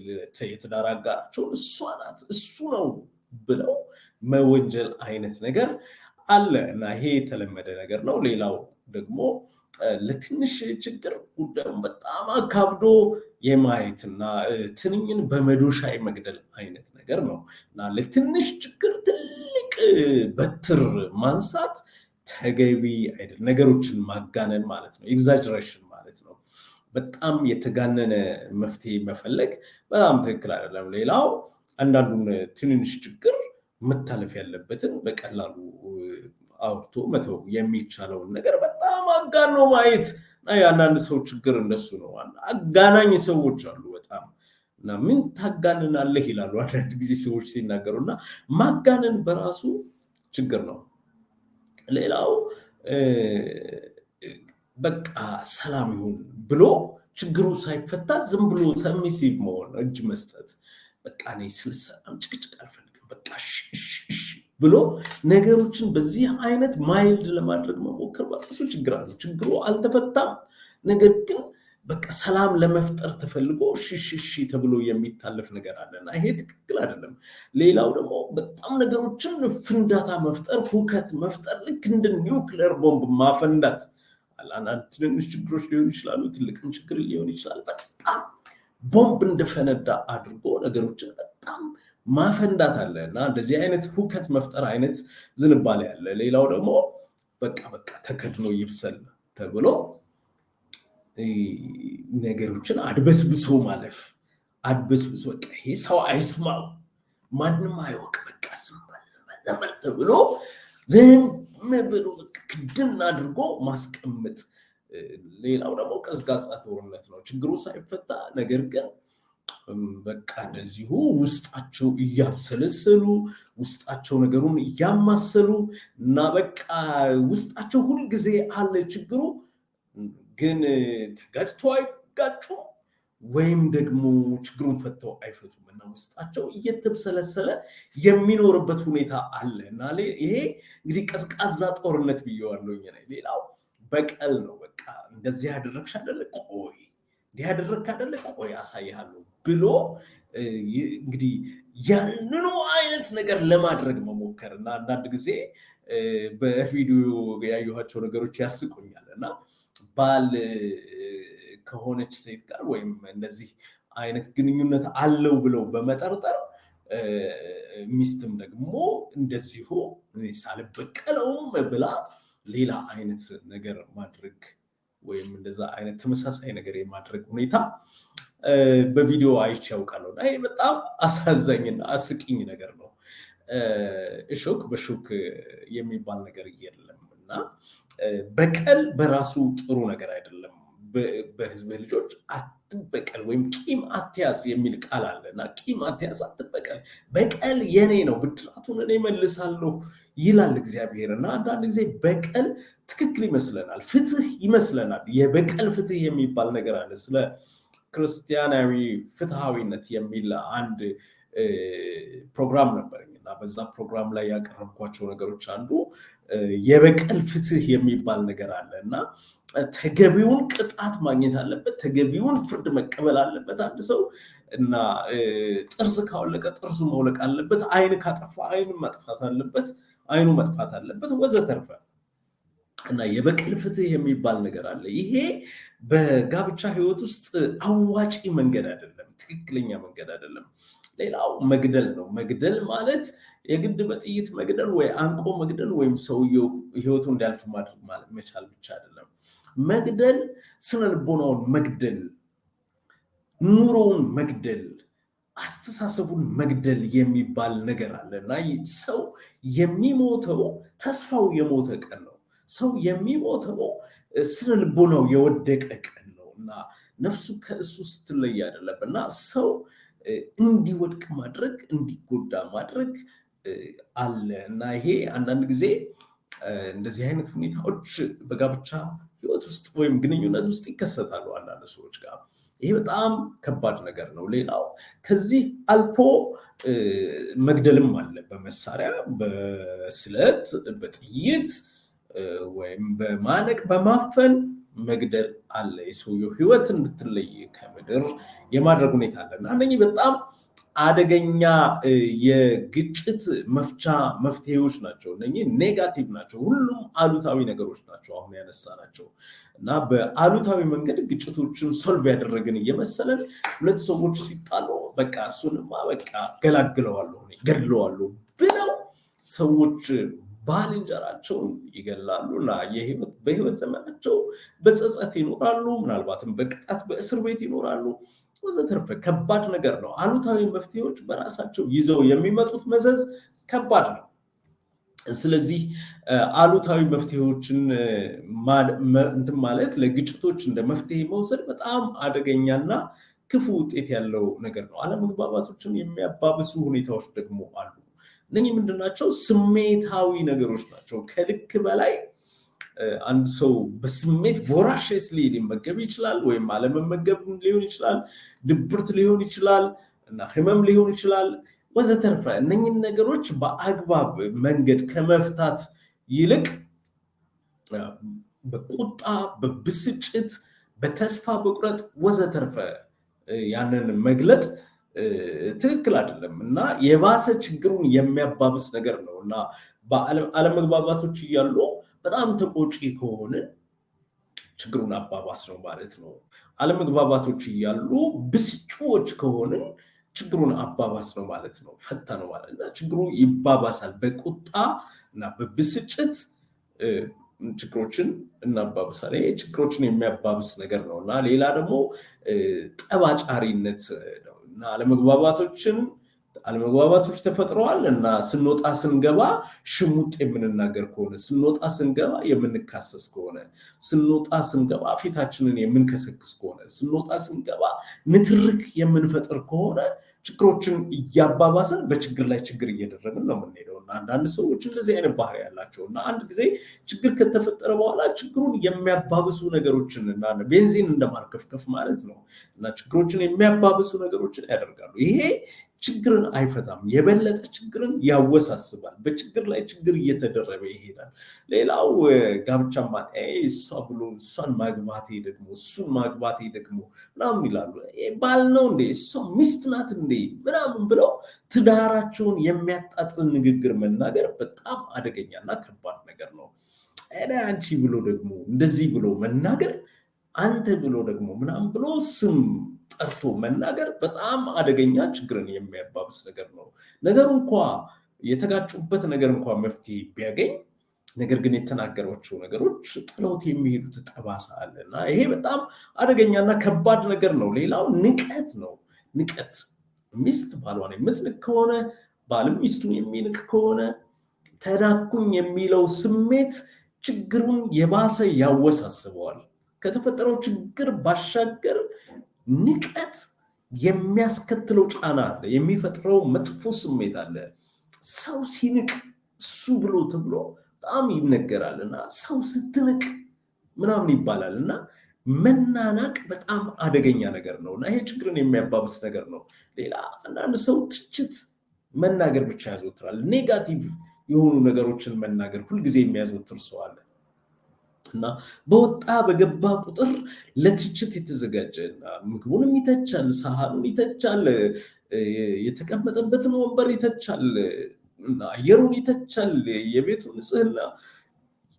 የትዳር አጋራቸውን እሷ ናት፣ እሱ ነው ብለው መወንጀል አይነት ነገር አለ እና ይሄ የተለመደ ነገር ነው። ሌላው ደግሞ ለትንሽ ችግር ጉዳዩን በጣም አካብዶ የማየትና ትንኝን በመዶሻ የመግደል አይነት ነገር ነው እና ለትንሽ ችግር ትልቅ በትር ማንሳት ተገቢ አይደለም። ነገሮችን ማጋነን ማለት ነው፣ exaggeration ማለት ነው። በጣም የተጋነነ መፍትሄ መፈለግ በጣም ትክክል አይደለም። ሌላው አንዳንዱን ትንንሽ ችግር መታለፍ ያለበትን በቀላሉ አውርቶ መተው የሚቻለውን ነገር በጣም አጋኖ ማየት እና የአንዳንድ ሰው ችግር እንደሱ ነው። አጋናኝ ሰዎች አሉ በጣም፣ እና ምን ታጋንናለህ ይላሉ አንዳንድ ጊዜ ሰዎች ሲናገሩ፣ እና ማጋነን በራሱ ችግር ነው። ሌላው በቃ ሰላም ይሁን ብሎ ችግሩ ሳይፈታ ዝም ብሎ submissive መሆን፣ እጅ መስጠት፣ በቃ እኔ ስለ ሰላም ጭቅጭቅ አልፈልግም፣ በቃ እሺ እሺ እሺ ብሎ ነገሮችን በዚህ አይነት mild ለማድረግ መሞከር በራሱ ችግር አለው። ችግሩ አልተፈታም። ነገር ግን በቃ ሰላም ለመፍጠር ተፈልጎ እሺ እሺ እሺ ተብሎ የሚታለፍ ነገር አለና ይሄ ትክክል አይደለም። ሌላው ደግሞ በጣም ነገሮችን ፍንዳታ መፍጠር፣ ሁከት መፍጠር፣ ልክ እንደ ኒውክሌር ቦምብ ማፈንዳት። አንዳንድ ትንንሽ ችግሮች ሊሆኑ ይችላሉ፣ ትልቅም ችግር ሊሆን ይችላል። በጣም ቦምብ እንደፈነዳ አድርጎ ነገሮችን በጣም ማፈንዳት አለ እና እንደዚህ አይነት ሁከት መፍጠር አይነት ዝንባሌ አለ። ሌላው ደግሞ በቃ በቃ ተከድኖ ይብሰል ተብሎ ነገሮችን አድበስብሶ ማለፍ፣ አድበስብሶ በቃ ይሄ ሰው አይስማው፣ ማንም አይወቅ፣ በቃ ዝም በል ዝም በል ተብሎ ዝም ብሎ ክድን አድርጎ ማስቀመጥ። ሌላው ደግሞ ቀዝቃዛ ጦርነት ነው። ችግሩ ሳይፈታ ነገር ግን በቃ እንደዚሁ ውስጣቸው እያብሰለሰሉ፣ ውስጣቸው ነገሩን እያማሰሉ እና በቃ ውስጣቸው ሁልጊዜ አለ ችግሩ፣ ግን ተጋጭተው አይጋጩም ወይም ደግሞ ችግሩን ፈተው አይፈቱም እና ውስጣቸው እየተብሰለሰለ የሚኖርበት ሁኔታ አለ እና ይሄ እንግዲህ ቀዝቃዛ ጦርነት ብየዋለሁ። ሌላው በቀል ነው። በቃ እንደዚህ ያደረግሽ አይደለ፣ ቆይ፣ እንዲህ ያደረግክ አይደለ፣ ቆይ አሳይሃለሁ ብሎ እንግዲህ ያንኑ አይነት ነገር ለማድረግ መሞከር። እና አንዳንድ ጊዜ በቪዲዮ ያየኋቸው ነገሮች ያስቁኛል እና ባል ከሆነች ሴት ጋር ወይም እንደዚህ አይነት ግንኙነት አለው ብለው በመጠርጠር ሚስትም ደግሞ እንደዚሁ ሳልበቀለውም ብላ ሌላ አይነት ነገር ማድረግ ወይም እንደዛ አይነት ተመሳሳይ ነገር የማድረግ ሁኔታ በቪዲዮ አይቼ አውቃለሁ። እና ይሄ በጣም አሳዛኝና አስቂኝ ነገር ነው። እሾክ በሾክ የሚባል ነገር የለም እና በቀል በራሱ ጥሩ ነገር አይደለም። በህዝብ ልጆች አትበቀል ወይም ቂም አትያዝ የሚል ቃል አለ እና ቂም አትያዝ፣ አትበቀል፣ በቀል የኔ ነው፣ ብድራቱን እኔ መልሳለሁ ይላል እግዚአብሔር። እና አንዳንድ ጊዜ በቀል ትክክል ይመስለናል፣ ፍትህ ይመስለናል። የበቀል ፍትህ የሚባል ነገር አለ። ስለ ክርስቲያናዊ ፍትሃዊነት የሚል አንድ ፕሮግራም ነበረኝ እና በዛ ፕሮግራም ላይ ያቀረብኳቸው ነገሮች አንዱ የበቀል ፍትህ የሚባል ነገር አለ እና ተገቢውን ቅጣት ማግኘት አለበት፣ ተገቢውን ፍርድ መቀበል አለበት አንድ ሰው እና ጥርስ ካወለቀ ጥርሱ መውለቅ አለበት፣ አይን ካጠፋ አይኑ መጥፋት አለበት፣ አይኑ መጥፋት አለበት ወዘተርፈ። እና የበቀል ፍትህ የሚባል ነገር አለ። ይሄ በጋብቻ ህይወት ውስጥ አዋጪ መንገድ አይደለም፣ ትክክለኛ መንገድ አይደለም። ሌላው መግደል ነው። መግደል ማለት የግድ በጥይት መግደል ወይ አንቆ መግደል ወይም ሰውየው ህይወቱ እንዲያልፍ ማድረግ መቻል ብቻ አይደለም። መግደል ስነ ልቦናውን መግደል፣ ኑሮውን መግደል፣ አስተሳሰቡን መግደል የሚባል ነገር አለ እና ሰው የሚሞተው ተስፋው የሞተ ቀን ነው። ሰው የሚሞተው ስነ ልቦናው የወደቀ ቀን ነው እና ነፍሱ ከእሱ ስትለይ አይደለም። እና ሰው እንዲወድቅ ማድረግ፣ እንዲጎዳ ማድረግ አለ እና ይሄ አንዳንድ ጊዜ እንደዚህ አይነት ሁኔታዎች በጋብቻ ህይወት ውስጥ ወይም ግንኙነት ውስጥ ይከሰታሉ አንዳንድ ሰዎች ጋር። ይሄ በጣም ከባድ ነገር ነው። ሌላው ከዚህ አልፎ መግደልም አለ። በመሳሪያ፣ በስለት፣ በጥይት ወይም በማነቅ፣ በማፈን መግደል አለ። የሰውየው ህይወት እንድትለይ ከምድር የማድረግ ሁኔታ አለ እና እነኚህ በጣም አደገኛ የግጭት መፍቻ መፍትሄዎች ናቸው። እነኚህ negative ናቸው። ሁሉም አሉታዊ ነገሮች ናቸው አሁን ያነሳናቸው። እና በአሉታዊ መንገድ ግጭቶችን solve ያደረግን እየመሰለን ሁለት ሰዎች ሲጣሉ በቃ እሱንማ በቃ ገላግለዋለሁ፣ ገድለዋለሁ ብለው ሰዎች ባልንጀራቸውን ይገላሉ እና በህይወት ዘመናቸው በጸጸት ይኖራሉ። ምናልባትም በቅጣት በእስር ቤት ይኖራሉ። ወዘተርፈ ከባድ ነገር ነው። አሉታዊ መፍትሄዎች በራሳቸው ይዘው የሚመጡት መዘዝ ከባድ ነው። ስለዚህ አሉታዊ መፍትሄዎችን እንትን ማለት ለግጭቶች እንደ መፍትሄ መውሰድ በጣም አደገኛና ክፉ ውጤት ያለው ነገር ነው። አለመግባባቶችን የሚያባብሱ ሁኔታዎች ደግሞ አሉ። እነኚህ ምንድናቸው? ስሜታዊ ነገሮች ናቸው። ከልክ በላይ አንድ ሰው በስሜት voraciously ሊመገብ ይችላል፣ ወይም አለመመገብ ሊሆን ይችላል፣ ድብርት ሊሆን ይችላል እና ህመም ሊሆን ይችላል ወዘተርፈ። እነኝን ነገሮች በአግባብ መንገድ ከመፍታት ይልቅ በቁጣ፣ በብስጭት፣ በተስፋ መቁረጥ ወዘተርፈ ያንን መግለጥ ትክክል አይደለም እና የባሰ ችግሩን የሚያባብስ ነገር ነው። እና አለመግባባቶች እያሉ በጣም ተቆጪ ከሆንን ችግሩን አባባስ ነው ማለት ነው። አለመግባባቶች እያሉ ብስጩዎች ከሆንን ችግሩን አባባስ ነው ማለት ነው። ፈታ ነው ማለት እና ችግሩ ይባባሳል። በቁጣ እና በብስጭት ችግሮችን እናባብሳለን። ይሄ ችግሮችን የሚያባብስ ነገር ነው። እና ሌላ ደግሞ ጠባጫሪነት ነው። እና አለመግባባቶች ተፈጥረዋል እና ስንወጣ ስንገባ ሽሙጥ የምንናገር ከሆነ፣ ስንወጣ ስንገባ የምንካሰስ ከሆነ፣ ስንወጣ ስንገባ ፊታችንን የምንከሰክስ ከሆነ፣ ስንወጣ ስንገባ ንትርክ የምንፈጥር ከሆነ ችግሮችን እያባባስን በችግር ላይ ችግር እየደረብን ነው የምንሄደው። እና አንዳንድ ሰዎች እንደዚህ አይነት ባህሪ ያላቸው እና አንድ ጊዜ ችግር ከተፈጠረ በኋላ ችግሩን የሚያባብሱ ነገሮችን እና ቤንዚን እንደማርከፍከፍ ማለት ነው እና ችግሮችን የሚያባብሱ ነገሮችን ያደርጋሉ። ይሄ ችግርን አይፈታም፣ የበለጠ ችግርን ያወሳስባል። በችግር ላይ ችግር እየተደረበ ይሄዳል። ሌላው ጋብቻማ እሷ ብሎ እሷን ማግባቴ ደግሞ እሱን ማግባቴ ደግሞ ምናምን ይላሉ። ባል ነው እንዴ፣ እሷ ሚስት ናት እንዴ ምናምን ብለው ትዳራቸውን የሚያጣጥል ንግግር መናገር በጣም አደገኛና ከባድ ነገር ነው። እኔ አንቺ ብሎ ደግሞ እንደዚህ ብሎ መናገር፣ አንተ ብሎ ደግሞ ምናምን ብሎ ስም ጠርቶ መናገር በጣም አደገኛ ችግርን የሚያባብስ ነገር ነው። ነገሩ እንኳ የተጋጩበት ነገር እንኳ መፍትሄ ቢያገኝ ነገር ግን የተናገሯቸው ነገሮች ጥለውት የሚሄዱት ጠባሳ አለ እና ይሄ በጣም አደገኛና ከባድ ነገር ነው። ሌላው ንቀት ነው። ንቀት፣ ሚስት ባሏን የምትንቅ ከሆነ፣ ባልም ሚስቱን የሚንቅ ከሆነ ተናኩኝ የሚለው ስሜት ችግሩን የባሰ ያወሳስበዋል። ከተፈጠረው ችግር ባሻገር ንቀት የሚያስከትለው ጫና አለ፣ የሚፈጥረው መጥፎ ስሜት አለ። ሰው ሲንቅ እሱ ብሎ ተብሎ በጣም ይነገራል እና ሰው ስትንቅ ምናምን ይባላል እና መናናቅ በጣም አደገኛ ነገር ነው እና ይሄ ችግርን የሚያባብስ ነገር ነው። ሌላ አንዳንድ ሰው ትችት መናገር ብቻ ያዘወትራል። Negative የሆኑ ነገሮችን መናገር ሁልጊዜ የሚያዘወትር ሰው አለ እና በወጣ በገባ ቁጥር ለትችት የተዘጋጀ፣ ምግቡንም ይተቻል፣ ሳህኑን ይተቻል፣ የተቀመጠበትን ወንበር ይተቻል፣ አየሩን ይተቻል፣ የቤቱን ንጽህና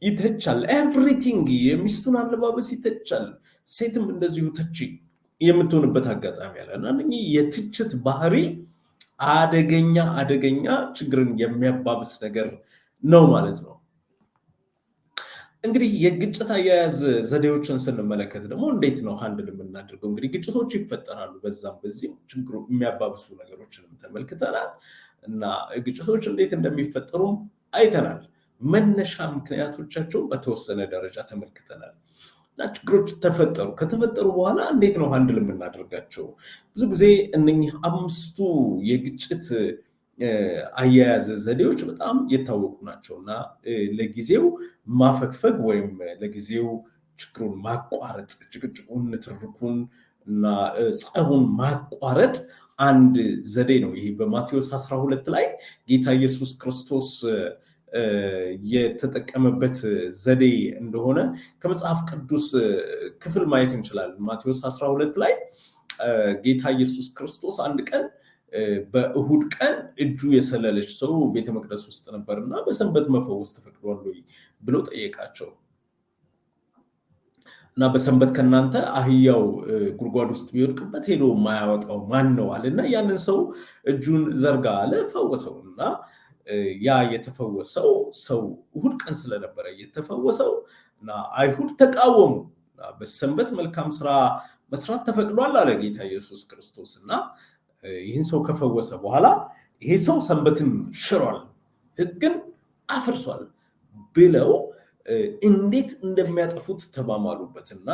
ይተቻል፣ everything፣ የሚስቱን አለባበስ ይተቻል። ሴትም እንደዚሁ ተቺ የምትሆንበት አጋጣሚ አለ እና እነኚህ የትችት ባህሪ አደገኛ አደገኛ ችግርን የሚያባብስ ነገር ነው ማለት ነው። እንግዲህ የግጭት አያያዝ ዘዴዎችን ስንመለከት ደግሞ እንዴት ነው handle የምናደርገው? እንግዲህ ግጭቶች ይፈጠራሉ፣ በዛም በዚህም ችግሩ የሚያባብሱ ነገሮችንም ተመልክተናል እና ግጭቶች እንዴት እንደሚፈጠሩም አይተናል። መነሻ ምክንያቶቻቸው በተወሰነ ደረጃ ተመልክተናል። እና ችግሮች ተፈጠሩ። ከተፈጠሩ በኋላ እንዴት ነው handle የምናደርጋቸው? ብዙ ጊዜ እነኚህ አምስቱ የግጭት አያያዝ ዘዴዎች በጣም የታወቁ ናቸው እና ለጊዜው ማፈግፈግ ወይም ለጊዜው ችግሩን ማቋረጥ፣ ጭቅጭቁን፣ ንትርኩን እና ጸቡን ማቋረጥ አንድ ዘዴ ነው። ይሄ በማቴዎስ 12 ላይ ጌታ ኢየሱስ ክርስቶስ የተጠቀመበት ዘዴ እንደሆነ ከመጽሐፍ ቅዱስ ክፍል ማየት እንችላለን። ማቴዎስ 12 ላይ ጌታ ኢየሱስ ክርስቶስ አንድ ቀን በእሁድ ቀን እጁ የሰለለች ሰው ቤተ መቅደስ ውስጥ ነበርና በሰንበት መፈወስ ተፈቅዷል ወይ ብሎ ጠየቃቸው። እና በሰንበት ከናንተ አህያው ጉድጓድ ውስጥ ቢወድቅበት ሄዶ የማያወጣው ማን ነው አለና ያንን ሰው እጁን ዘርጋ አለ፣ ፈወሰው። እና ያ የተፈወሰው ሰው እሁድ ቀን ስለነበረ የተፈወሰው እና አይሁድ ተቃወሙ። በሰንበት መልካም ስራ መስራት ተፈቅዷል አለ ጌታ ኢየሱስ ክርስቶስ። እና ይህን ሰው ከፈወሰ በኋላ ይሄ ሰው ሰንበትን ሽሯል፣ ሕግን አፍርሷል ብለው እንዴት እንደሚያጠፉት ተማማሉበትና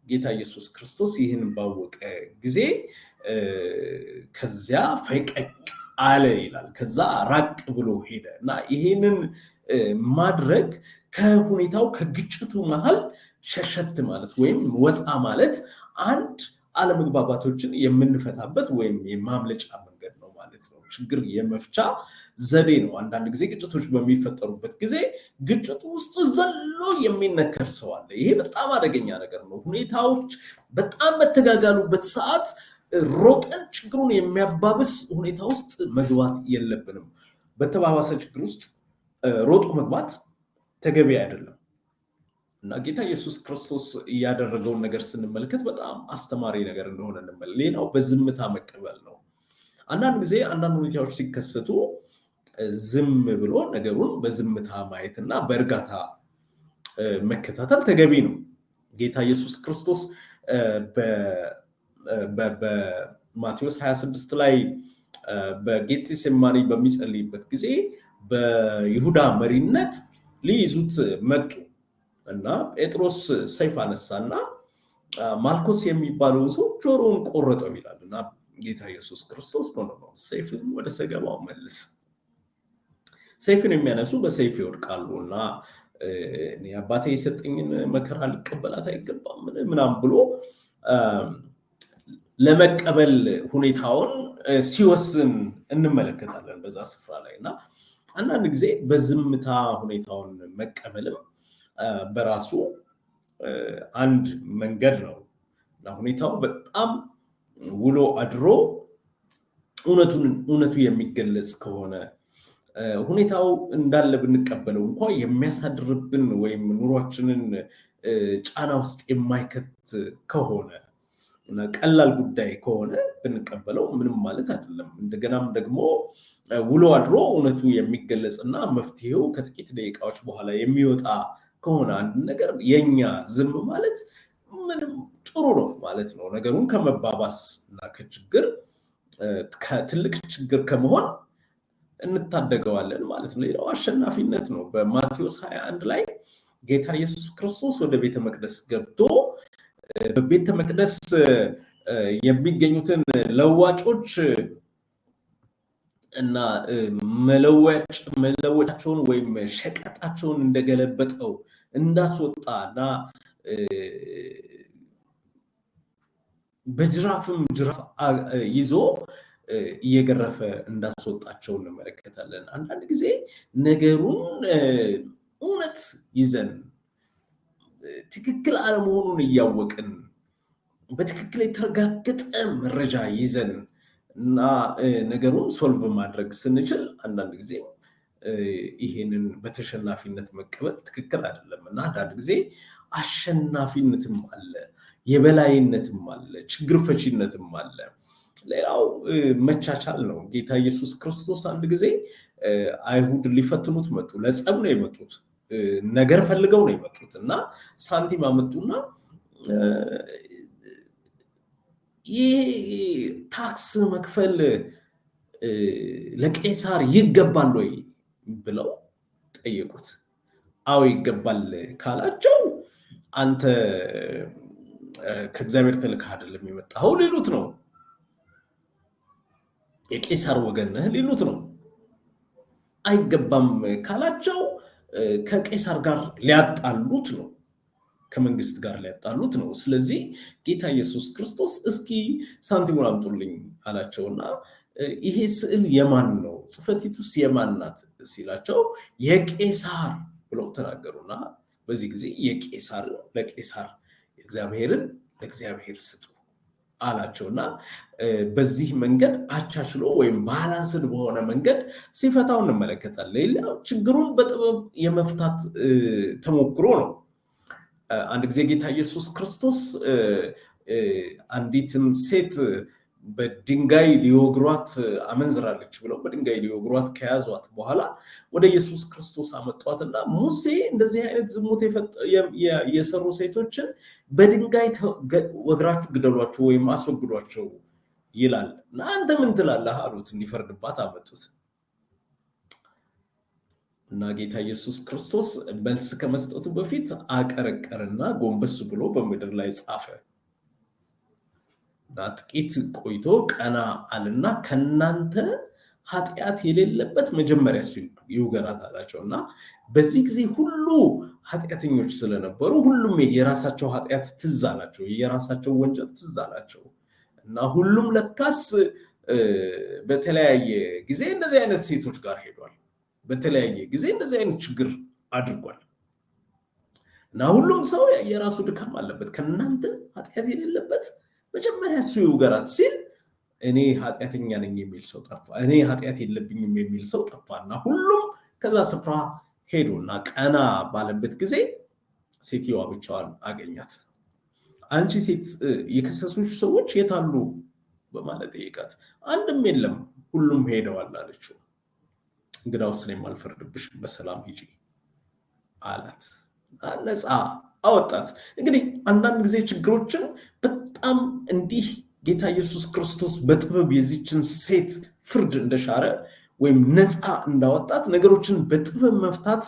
ጌታ ኢየሱስ ክርስቶስ ይህን ባወቀ ጊዜ ከዚያ ፈቀቅ አለ ይላል። ከዛ ራቅ ብሎ ሄደ እና ይህንን ማድረግ ከሁኔታው ከግጭቱ መሃል ሸሸት ማለት ወይም ወጣ ማለት አንድ አለመግባባቶችን የምንፈታበት ወይም የማምለጫ መንገድ ነው ማለት ነው። ችግር የመፍቻ ዘዴ ነው። አንዳንድ ጊዜ ግጭቶች በሚፈጠሩበት ጊዜ ግጭቱ ውስጥ ዘሎ የሚነከር ሰው አለ። ይሄ በጣም አደገኛ ነገር ነው። ሁኔታዎች በጣም በተጋጋሉበት ሰዓት ሮጠን ችግሩን የሚያባብስ ሁኔታ ውስጥ መግባት የለብንም። በተባባሰ ችግር ውስጥ ሮጦ መግባት ተገቢ አይደለም። እና ጌታ ኢየሱስ ክርስቶስ ያደረገውን ነገር ስንመለከት በጣም አስተማሪ ነገር እንደሆነ እንመለ ሌላው በዝምታ መቀበል ነው። አንዳንድ ጊዜ አንዳንድ ሁኔታዎች ሲከሰቱ ዝም ብሎ ነገሩን በዝምታ ማየትና በእርጋታ መከታተል ተገቢ ነው። ጌታ ኢየሱስ ክርስቶስ በማቴዎስ 26 ላይ በጌቴሴማኒ በሚጸልይበት ጊዜ በይሁዳ መሪነት ሊይዙት መጡ እና ጴጥሮስ ሰይፍ አነሳና ማልኮስ የሚባለውን ሰው ጆሮውን ቆረጠው ይላል። እና ጌታ ኢየሱስ ክርስቶስ no no፣ ሰይፍህን ወደ ሰገባው መልስ፣ ሰይፍን የሚያነሱ በሰይፍ ይወድቃሉ እና እኔ አባቴ የሰጠኝን መከራ ልቀበላት አይገባም ምናምን ብሎ ለመቀበል ሁኔታውን ሲወስን እንመለከታለን በዛ ስፍራ ላይ። እና አንዳንድ ጊዜ በዝምታ ሁኔታውን መቀበልም በራሱ አንድ መንገድ ነው። እና ሁኔታው በጣም ውሎ አድሮ እውነቱ የሚገለጽ ከሆነ፣ ሁኔታው እንዳለ ብንቀበለው እንኳ የሚያሳድርብን ወይም ኑሯችንን ጫና ውስጥ የማይከት ከሆነ እና ቀላል ጉዳይ ከሆነ ብንቀበለው ምንም ማለት አይደለም። እንደገናም ደግሞ ውሎ አድሮ እውነቱ የሚገለጽ እና መፍትሄው ከጥቂት ደቂቃዎች በኋላ የሚወጣ ከሆነ አንድ ነገር የኛ ዝም ማለት ምንም ጥሩ ነው ማለት ነው። ነገሩን ከመባባስ እና ከችግር ከትልቅ ችግር ከመሆን እንታደገዋለን ማለት ነው። ሌላው አሸናፊነት ነው። በማቴዎስ 21 ላይ ጌታ ኢየሱስ ክርስቶስ ወደ ቤተ መቅደስ ገብቶ በቤተ መቅደስ የሚገኙትን ለዋጮች እና መለወጫቸውን ወይም ሸቀጣቸውን እንደገለበጠው እንዳስወጣ እና በጅራፍም ጅራፍ ይዞ እየገረፈ እንዳስወጣቸው እንመለከታለን። አንዳንድ ጊዜ ነገሩን እውነት ይዘን ትክክል አለመሆኑን እያወቅን በትክክል የተረጋገጠ መረጃ ይዘን እና ነገሩን solve ማድረግ ስንችል አንዳንድ ጊዜ ይሄንን በተሸናፊነት መቀበል ትክክል አይደለም። እና አንዳንድ ጊዜ አሸናፊነትም አለ፣ የበላይነትም አለ፣ ችግር ፈቺነትም አለ። ሌላው መቻቻል ነው። ጌታ ኢየሱስ ክርስቶስ አንድ ጊዜ አይሁድ ሊፈትኑት መጡ። ለጸብ ነው የመጡት፣ ነገር ፈልገው ነው የመጡት እና ሳንቲም አመጡና ይህ ታክስ መክፈል ለቄሳር ይገባል ወይ ብለው ጠየቁት። አዎ ይገባል ካላቸው አንተ ከእግዚአብሔር ተልከህ አይደለም የመጣኸው ሊሉት ነው። የቄሳር ወገን ነህ ሊሉት ነው። አይገባም ካላቸው ከቄሳር ጋር ሊያጣሉት ነው። ከመንግስት ጋር ሊያጣሉት ነው። ስለዚህ ጌታ ኢየሱስ ክርስቶስ እስኪ ሳንቲሙን አምጡልኝ አላቸውና ይሄ ስዕል የማን ነው? ጽሕፈቲቱስ የማን ናት? ሲላቸው የቄሳር ብለው ተናገሩና በዚህ ጊዜ የቄሳርን ለቄሳር የእግዚአብሔርን ለእግዚአብሔር ስጡ አላቸውና በዚህ መንገድ አቻችሎ ወይም balanced በሆነ መንገድ ሲፈታው እንመለከታለን። ሌላው ችግሩን በጥበብ የመፍታት ተሞክሮ ነው። አንድ ጊዜ ጌታ ኢየሱስ ክርስቶስ አንዲትን ሴት በድንጋይ ሊወግሯት አመንዝራለች ብለው በድንጋይ ሊወግሯት ከያዟት በኋላ ወደ ኢየሱስ ክርስቶስ አመጧትና ሙሴ እንደዚህ አይነት ዝሙት የሰሩ ሴቶችን በድንጋይ ወግራችሁ ግደሏቸው ወይም አስወግዷቸው ይላል እና አንተ ምን ትላለህ አሉት። እንዲፈርድባት አመጡት። እና ጌታ ኢየሱስ ክርስቶስ መልስ ከመስጠቱ በፊት አቀረቀርና ጎንበስ ብሎ በምድር ላይ ጻፈ። እና ጥቂት ቆይቶ ቀና አለና ከናንተ ኃጢአት የሌለበት መጀመሪያ እሱ ይውገራት አላቸው። እና በዚህ ጊዜ ሁሉ ኃጢአተኞች ስለነበሩ ሁሉም የራሳቸው ኃጢአት ትዝ አላቸው፣ የራሳቸው ወንጀል ትዝ አላቸው። እና ሁሉም ለካስ በተለያየ ጊዜ እንደዚህ አይነት ሴቶች ጋር ሄዷል። በተለያየ ጊዜ እንደዚህ አይነት ችግር አድርጓል። እና ሁሉም ሰው የራሱ ድካም አለበት። ከእናንተ ኃጢአት የሌለበት መጀመሪያ እሱ ይውገራት ሲል እኔ ኃጢአተኛ ነኝ የሚል ሰው ጠፋ። እኔ ኃጢአት የለብኝም የሚል ሰው ጠፋ። እና ሁሉም ከዛ ስፍራ ሄዱና ቀና ባለበት ጊዜ ሴትየዋ ብቻዋን አገኛት። አንቺ ሴት የከሰሱሽ ሰዎች የት አሉ በማለት ጠየቃት። አንድም የለም፣ ሁሉም ሄደዋል አለችው። እንግዳውስ እኔም አልፈርድብሽም፣ በሰላም ሂጂ አላት። ነፃ አወጣት። እንግዲህ አንዳንድ ጊዜ ችግሮችን በጣም እንዲህ ጌታ ኢየሱስ ክርስቶስ በጥበብ የዚችን ሴት ፍርድ እንደሻረ ወይም ነፃ እንዳወጣት ነገሮችን በጥበብ መፍታት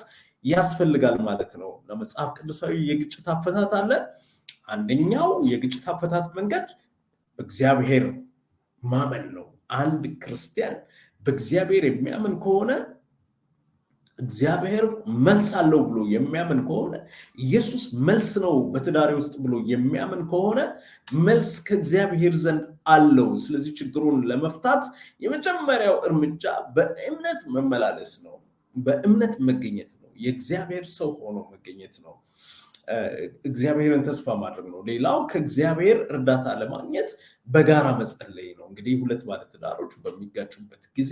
ያስፈልጋል ማለት ነው። ለመጽሐፍ ቅዱሳዊ የግጭት አፈታት አለ። አንደኛው የግጭት አፈታት መንገድ በእግዚአብሔር ማመን ነው። አንድ ክርስቲያን በእግዚአብሔር የሚያምን ከሆነ፣ እግዚአብሔር መልስ አለው ብሎ የሚያምን ከሆነ፣ ኢየሱስ መልስ ነው በትዳሬ ውስጥ ብሎ የሚያምን ከሆነ መልስ ከእግዚአብሔር ዘንድ አለው። ስለዚህ ችግሩን ለመፍታት የመጀመሪያው እርምጃ በእምነት መመላለስ ነው። በእምነት መገኘት ነው። የእግዚአብሔር ሰው ሆኖ መገኘት ነው። እግዚአብሔርን ተስፋ ማድረግ ነው። ሌላው ከእግዚአብሔር እርዳታ ለማግኘት በጋራ መጸለይ ነው። እንግዲህ ሁለት ባለትዳሮች በሚጋጩበት ጊዜ፣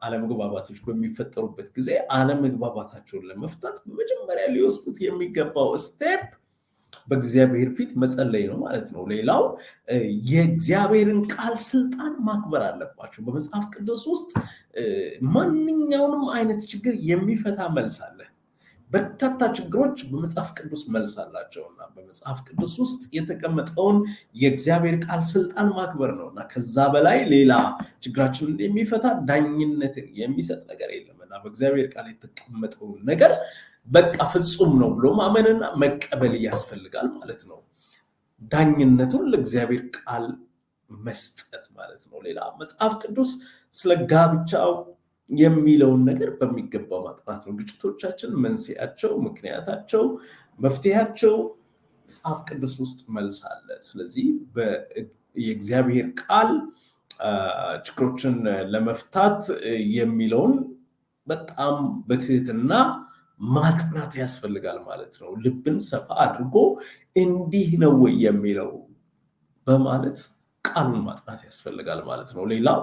አለመግባባቶች በሚፈጠሩበት ጊዜ አለመግባባታቸውን ለመፍታት በመጀመሪያ ሊወስዱት የሚገባው step በእግዚአብሔር ፊት መጸለይ ነው ማለት ነው። ሌላው የእግዚአብሔርን ቃል ስልጣን ማክበር አለባቸው። በመጽሐፍ ቅዱስ ውስጥ ማንኛውንም አይነት ችግር የሚፈታ መልስ አለ። በርካታ ችግሮች በመጽሐፍ ቅዱስ መልስ አላቸውና በመጽሐፍ ቅዱስ ውስጥ የተቀመጠውን የእግዚአብሔር ቃል ስልጣን ማክበር ነው እና ከዛ በላይ ሌላ ችግራችንን የሚፈታ ዳኝነትን የሚሰጥ ነገር የለም እና በእግዚአብሔር ቃል የተቀመጠውን ነገር በቃ ፍጹም ነው ብሎ ማመንና መቀበል ያስፈልጋል ማለት ነው። ዳኝነቱን ለእግዚአብሔር ቃል መስጠት ማለት ነው። ሌላ መጽሐፍ ቅዱስ ስለ ጋብቻው የሚለውን ነገር በሚገባው ማጥናት ነው። ግጭቶቻችን መንስኤያቸው፣ ምክንያታቸው፣ መፍትሄያቸው መጽሐፍ ቅዱስ ውስጥ መልስ አለ። ስለዚህ የእግዚአብሔር ቃል ችግሮችን ለመፍታት የሚለውን በጣም በትህትና ማጥናት ያስፈልጋል ማለት ነው። ልብን ሰፋ አድርጎ እንዲህ ነው ወይ የሚለው በማለት ቃሉን ማጥናት ያስፈልጋል ማለት ነው። ሌላው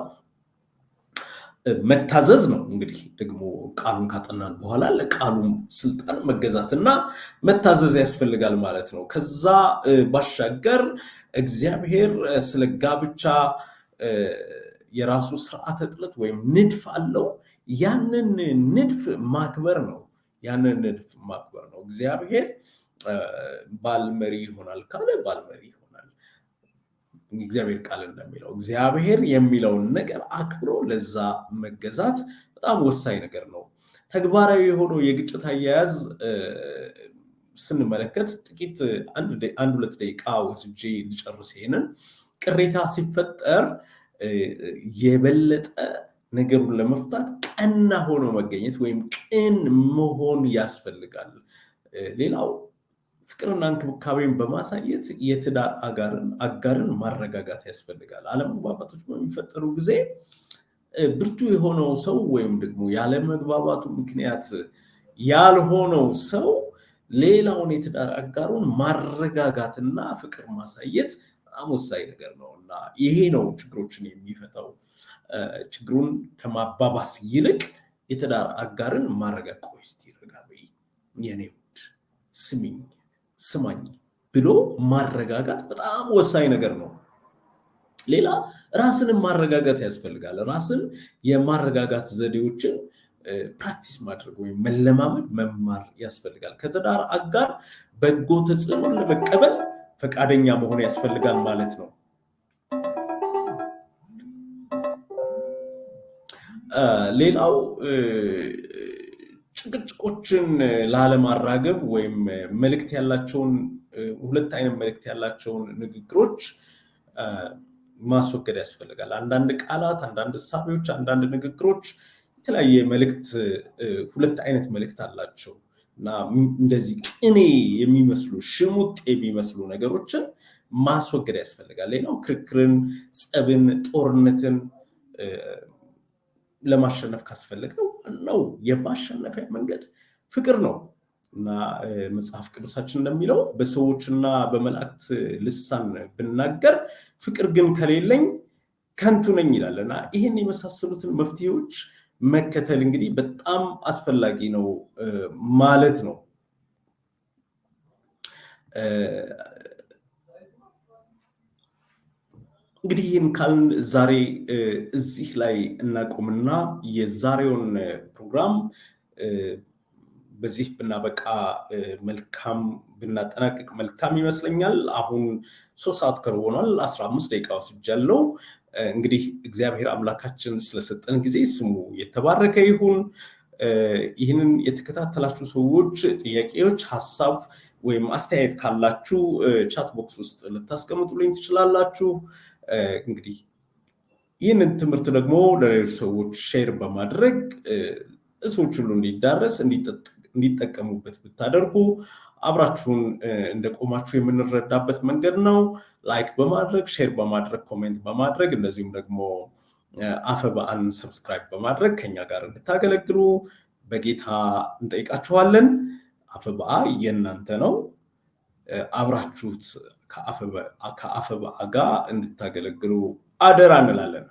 መታዘዝ ነው። እንግዲህ ደግሞ ቃሉን ካጠናን በኋላ ለቃሉ ስልጣን መገዛትና መታዘዝ ያስፈልጋል ማለት ነው። ከዛ ባሻገር እግዚአብሔር ስለ ጋብቻ የራሱ ስርዓተ ጥለት ወይም ንድፍ አለው። ያንን ንድፍ ማክበር ነው። ያንን ንድፍ ማክበር ነው። እግዚአብሔር ባል መሪ ይሆናል ካለ ባል መሪ ይሆናል። እግዚአብሔር ቃል እንደሚለው እግዚአብሔር የሚለውን ነገር አክብሮ ለዛ መገዛት በጣም ወሳኝ ነገር ነው። ተግባራዊ የሆነው የግጭት አያያዝ ስንመለከት ጥቂት አንድ ሁለት ደቂቃ ወስጄ ልጨርስ። ይሄንን ቅሬታ ሲፈጠር የበለጠ ነገሩን ለመፍታት ቀና ሆኖ መገኘት ወይም ቅን መሆን ያስፈልጋል። ሌላው ፍቅርና እንክብካቤን በማሳየት የትዳር አጋርን ማረጋጋት ያስፈልጋል። አለመግባባቶች በሚፈጠሩ ጊዜ ብርቱ የሆነው ሰው ወይም ደግሞ ያለመግባባቱ ምክንያት ያልሆነው ሰው ሌላውን የትዳር አጋሩን ማረጋጋትና ፍቅር ማሳየት በጣም ወሳኝ ነገር ነው እና ይሄ ነው ችግሮችን የሚፈታው። ችግሩን ከማባባስ ይልቅ የትዳር አጋርን ማረጋጋት፣ ቆይ እስቲ ረጋ በይ የኔ ውድ፣ ስሚኝ፣ ስማኝ ብሎ ማረጋጋት በጣም ወሳኝ ነገር ነው። ሌላ ራስንም ማረጋጋት ያስፈልጋል። ራስን የማረጋጋት ዘዴዎችን practice ማድረግ ወይም መለማመድ መማር ያስፈልጋል። ከትዳር አጋር በጎ ተጽዕኖን ለመቀበል ፈቃደኛ መሆን ያስፈልጋል ማለት ነው። ሌላው ጭቅጭቆችን ላለማራገብ ወይም መልእክት ያላቸውን ሁለት አይነት መልእክት ያላቸውን ንግግሮች ማስወገድ ያስፈልጋል። አንዳንድ ቃላት፣ አንዳንድ እሳቤዎች፣ አንዳንድ ንግግሮች የተለያየ መልእክት ሁለት አይነት መልእክት አላቸው እና እንደዚህ ቅኔ የሚመስሉ ሽሙጥ የሚመስሉ ነገሮችን ማስወገድ ያስፈልጋል። ሌላው ክርክርን፣ ጸብን፣ ጦርነትን ለማሸነፍ ካስፈለገ ዋናው የማሸነፊያ መንገድ ፍቅር ነው እና መጽሐፍ ቅዱሳችን እንደሚለው በሰዎችና በመላእክት ልሳን ብናገር ፍቅር ግን ከሌለኝ ከንቱ ነኝ ይላል እና ይህን የመሳሰሉትን መፍትሄዎች መከተል እንግዲህ በጣም አስፈላጊ ነው ማለት ነው። እንግዲህ ይህን ካልን ዛሬ እዚህ ላይ እናቆምና የዛሬውን ፕሮግራም በዚህ ብናበቃ መልካም ብናጠናቅቅ መልካም ይመስለኛል። አሁን 3 ሰዓት ከሩብ ሆኗል። 15 ደቂቃ ወስጃለሁ። እንግዲህ እግዚአብሔር አምላካችን ስለሰጠን ጊዜ ስሙ የተባረከ ይሁን። ይህንን የተከታተላችሁ ሰዎች ጥያቄዎች፣ ሀሳብ ወይም አስተያየት ካላችሁ chat box ውስጥ ልታስቀምጡልኝ ትችላላችሁ። እንግዲህ ይህንን ትምህርት ደግሞ ለሌሎች ሰዎች share በማድረግ ሰዎች ሁሉ እንዲዳረስ እንዲጠቀሙበት ብታደርጉ አብራችሁን እንደቆማችሁ የምንረዳበት መንገድ ነው። like በማድረግ፣ share በማድረግ፣ comment በማድረግ፣ እንደዚሁም ደግሞ አፈባአን subscribe በማድረግ ከኛ ጋር እንድታገለግሉ በጌታ እንጠይቃችኋለን። አፈባአ የእናንተ ነው። አብራችሁት ከአፈባአ ጋር እንድታገለግሉ አደራ እንላለን።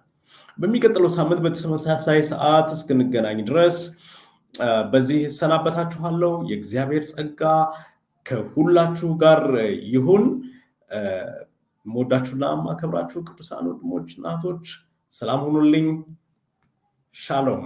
በሚቀጥለው ሳምንት በተመሳሳይ ሰዓት እስክንገናኝ ድረስ በዚህ እሰናበታችኋለሁ። የእግዚአብሔር ጸጋ ከሁላችሁ ጋር ይሁን። የምወዳችሁና የማከብራችሁ ቅዱሳን ወንድሞች እና እህቶች ሰላም ሁኑልኝ። ሻሎም።